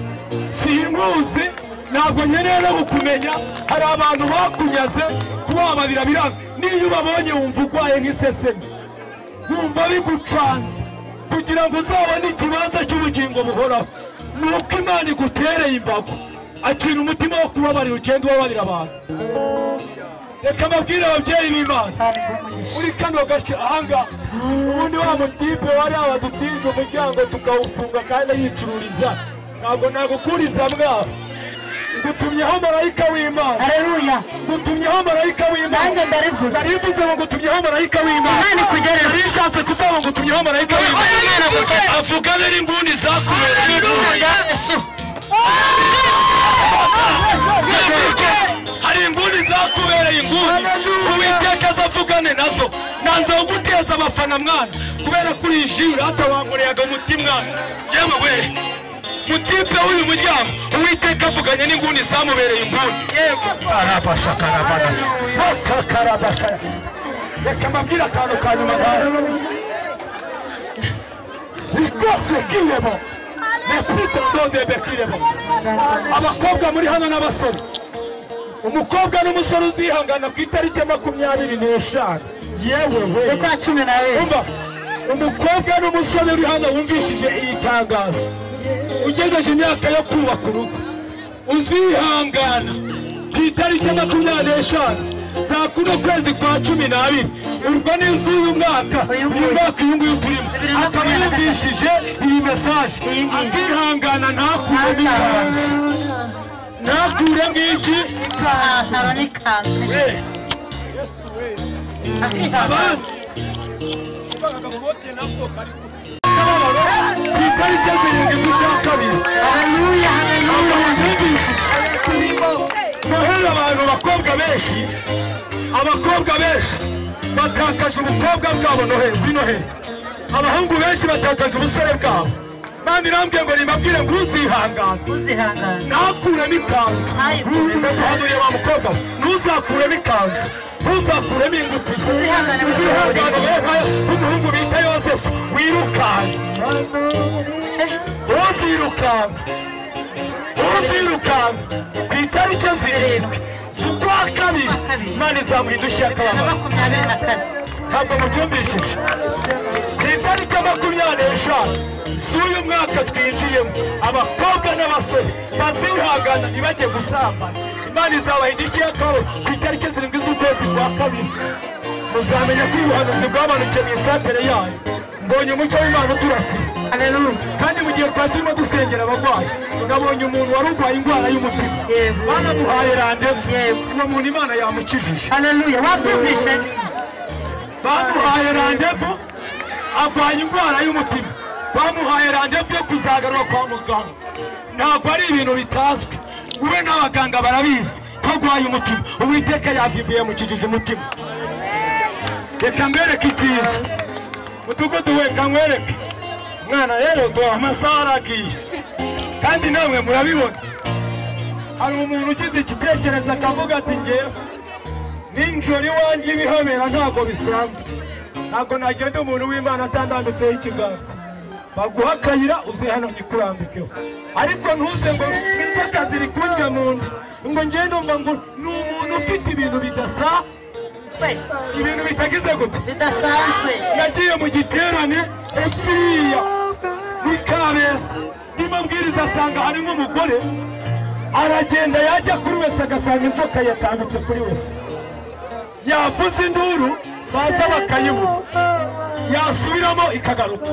S1: Sinkuzi, ntabwo nkeneye no kukumenya. Hari abantu bakunyaze kubabarira biranga. Niyo ubabonye wumva urwaye nk'isesemi, wumva bigucanze. Kugira ngo uzabone ikibanza cy'ubugingo buhoraho nuko Imana igutereye imbago. Akira umutima wo kubabarira, ugenda ubabarira abantu. Reka mbabwire ababyeyi b'Imana muri kano gace ahangaha, ubundi wa mutipe wari abadutije umuryango tukawufunga kandi yicururiza, ntabwo nagukuriza mwaho. Ngutumyeho marayika w'Imana.
S2: Haleluya.
S1: Ngutumyeho marayika w'Imana.
S2: Nanjye ndarivuze.
S1: Ndarivuze ngo ngutumyeho marayika w'Imana.
S2: Imana ikugerere.
S1: Bishatse kuvuga ngo ngutumyeho marayika w'Imana. Avugane n'inguni zakubereye. Hari inguni zakubereye inguni, Uwiteka azavugane nazo. Nanze guteza abafana mwana, kubera kuri ijuru hatawankoreyaga umuti mwana. Yewe we mutipe w'uyu muryango, Uwiteka avuganye n'inguni zamubereye inguni. Arabasha karabana karabasha. Reka mbabwire akantu ka nyuma ngaho. Rikose kirebo abakobwa muri hano n'abasore, umukobwa n'umusore uzihangana ku itariki 25. Yewe we, umva, umukobwa n'umusore uri hano wumvishije iyi tangazo, ugejeje imyaka yo kubaka urugo, uzihangana ku itariki 25 za kuno kwezi kwa 12, urwo ni z'uyu mwaka, uyu mwaka uyu nguyu turimo, akaba yumvishije iyi mesaje, akihangana ntakuremo ikanzu, ntakuremo iki
S2: ipantaro n'ikanzu.
S1: Abandi ku itariki 7 z'ukwa 2.
S2: Haleluya, haleluya.
S1: Noheli abantu bakobwa benshi, abakobwa benshi batakaje ubukobwa bwabo Noheli kuri Noheli. Abahungu benshi batakaje ubusore bwabo. Imana irambwiye ngo nimbabwire ngo uzihangane, ntakuremo ikanzu. Ndaguhanuriye wa mukobwa, ntuzakuremo ikanzu, ntuzakuremo ingutiya, uzihangane nk'umuhungu bita Yosefu wirukanka. Uzirukanka, uzirukanka ku itariki 7 z'ukwa 2, Imana izamuha indushyi y'akababaro. Ntabwo mubyumvishije. Ku itariki 25 z'uyu mwaka twinjiyemo, abakobwa n'abasore bazihangana ntibajye gusambana, Imana izabaha indishyi y'akababaro ku itariki 7 z'ukwezi kwa 2. Muzamenya ko ubuhanuzi bwamanukiye mu isantere yayo. Mbonye umucyo w'Imana uturasiye. Kandi mu gihe twari dusengera abarwayi, nabonye umuntu wari urwaye indwara y'umutima. Banamuhaye randevu. Uwo muntu Imana yamukijije.
S2: Haleluya. Wabyumvishe?
S1: Bamuhaye randevu, arwaye indwara y'umutima. Bamuhaye randevu yo kuzagarura kwa muganga. Ntabwo ari ibintu bitazwi. Ube n'abaganga barabizi ko arwaye umutima. Uwiteka yavivuye yamukijije umutima. Reka mbereke icyiza. Mudugudu we kankwereke. Mwana rero do amasaha aragiye. Kandi namwe murabibona. Hari umuntu ugize igitekerezo akavuga ati ngewe ninjoro iwanjye ibihabera ntabwo bisanzwe. Ntabwo nagenda umuntu w'Imana atandambitseho ikiganza. Baguha akayira uze hano nyikurambikeho. Ariko ntuze ngo inzoka ziri kundya mu nda. Ngo ngende umva ngo ni umuntu ufite ibintu bidasanzwe. Ibintu bitagize gute?
S2: Bidasanzwe.
S1: Nagiye mu giterane epfiriya muri Kabeza. Ndimo asanga harimo umugore aragenda yajya kuri wese agasanga inzoka yatambitse kuri wese. Yavuze induru baza bakayibura. Yasubiramo ikagaruka.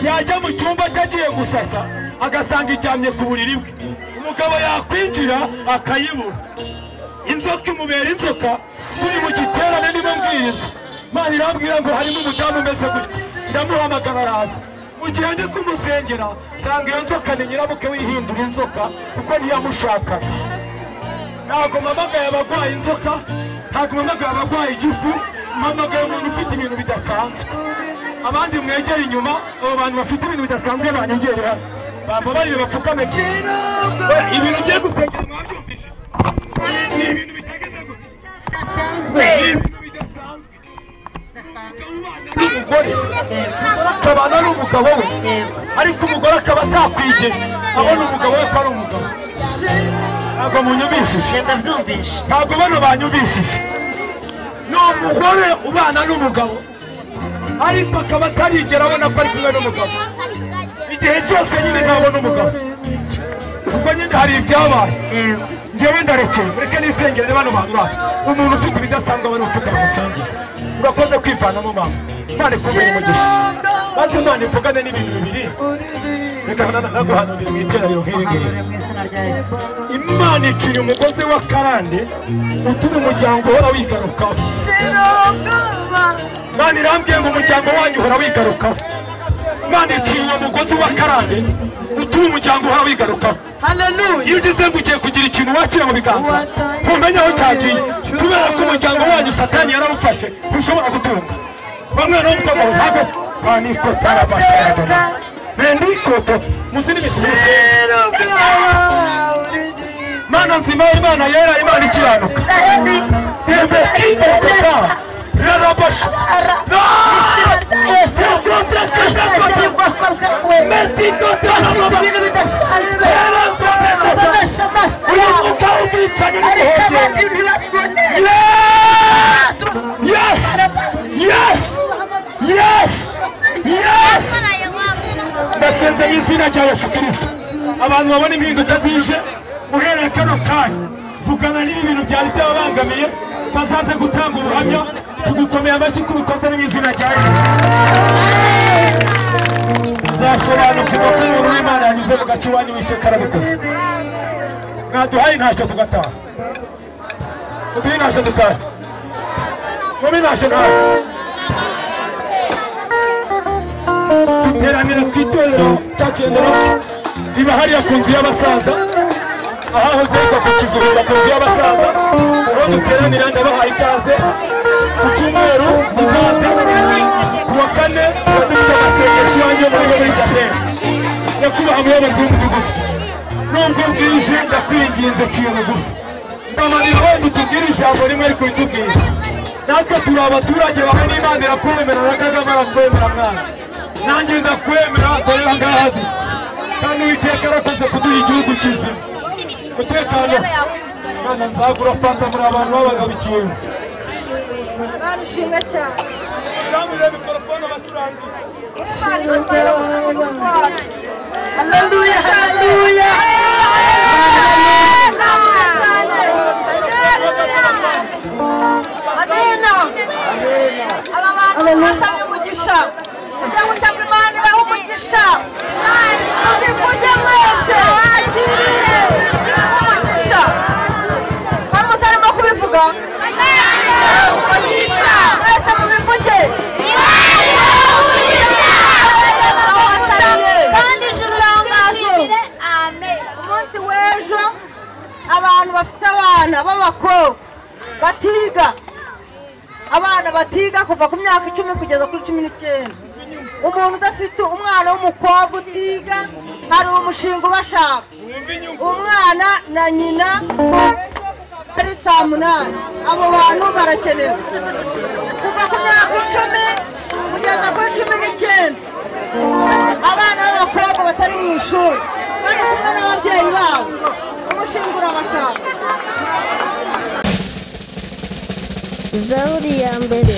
S1: Yajya mu cyumba cyagiye gusasa agasanga iryamye ku buriri bwe. Umugabo yakwinjira akayibura. Inzoka imubera inzoka. Turi mu giterane ndimo mbwiriza. Imana irambwira ngo harimo umudamu umeze gutya. Ndamuhamagara araza. Mu gihe ndi kumusengera nsanga iyo nzoka ni nyirabuke wihindura inzoka kuko ntiyamushakaga. Ntabwo mpamagaye abarwaye inzoka, ntabwo mpamagaye abarwaye igifu, mpamagaye umuntu ufite ibintu bidasanzwe. Abandi mwegere inyuma, abo bantu bafite ibintu bidasanzwe banyongere hano. Bambabarire bapfukame. Ibintu ugiye gusengera mwabyumvise? Ni ibintu bitageze gutya. Ni ibintu bidasanzwe. Umugore akabana n'umugabo we, ariko umugore akaba atakwigera abona umugabo we ko ari umugabo. Ntabwo munyumvishije. Ntabwo bano banyumvishije. Ni umugore ubana n'umugabo ariko akaba atarigera abona ko ari kumwe n'umugabo. Igihe cyose nyine ntabona umugabo. Ubwo nyine hari ibyabaye. Njyewe ndarekeye, mureke nisengere bano bantu bacu. Umuntu ufite ibidasanzwe aba ari upfuka bamusengere. Urakoze kwivanamo mama. Imana ikumere umugisha. Maze Imana ivugane n'ibintu bibiri. Reka naguhanurire mu iteraniro nk'iri ngiri. Imana iciye umugozi w'akarande utuma umuryango uhora wigarukaho. Imana irambwiye ngo umuryango wanyu uhora wigarukaho. Imana iciye umugozi w'akarande utuma umuryango uhora wigarukaho. Iyo ugize ngo ugiye kugira ikintu wakira mu biganza, ntumenye aho cyagiye. Kubera ko umuryango wanyu Satani yarawufashe, ntushobora gutunga. Bamwe n'utwo ntabwo paniko tarabashadona. Bendikoto musinibiti. Mana nzima, Imana yera, Imana ikiranuka. Tembe ikota. Rarabash. Yes! Yes! Yes! Yes! Ndasezeye izina rya Yesu Kristo. Abantu babona impinduka zije uhereye kano kanya, vugana n'ibi bintu byari byababangamiye, bazaze gutanga ubuhamya. Tugukomeye amashyi kubikoze n'izina rya Yesu. Uzasobanukirwa ko umuntu w'Imana yanyuze mu gace iwanyu, Uwiteka arabikoze. Mwaduhaye intashyo tugataha. Muduhe intashyo dutahe. Mube intashyo ntahe. Duteranira ku itorero cya Cyendero, riba hariya ku nzu y'abasaza, ahahoze hitwa ku Kizuba, ku nzu y'abasaza. Aho duteranira ndabahaye ikaze. Ku cyumweru muzaze, ku wa kane tuba dufite amasengesho iwanjye muri Chapelle. Nyakubahwa muyobozi w'umudugudu, nubwo bwije ndakwinginze ciye bugufi, mbabarira wenda utubwire ijambo rimwe ariko ritubwire. Natwe turi abaturage bawe n'Imana irakwemera, na Kagame arakwemera mwana. Nanjye ndakwemera, dore ngaha ndi. Kandi Uwiteka arakoze kuduha igihugu kizima. Umutekano. Imana nzagura fanta muri abantu b'abagabo ikinzi.
S5: Imana ishimwe cyane.
S1: Zamurire mikorofone abacuranzi.
S2: Haleluya, haleluya.
S5: Amina. Aba bantu basabye umugisha. Gutya ngo Imana ibahe umugisha. Mubivuge mwese. Umugisha. Hari mutarimo kubivuga? Mwese mubivuge. Umunsi w'ejo abantu bafite abana b'abakobwa batiga, abana batiga kuva ku myaka 10 kugeza kuri 19. Umuntu udafite umwana w'umukobwa utiga, hari umushinga ubashaka. Umwana na nyina ari saa 8. Abo bantu barakenewe kuva ku myaka 10 kugeza kuri 19. Abana b'abakobwa batari mu ishuri bari kumwe n'ababyeyi babo, umushinga urabashaka.
S3: Zaburi ya mbere.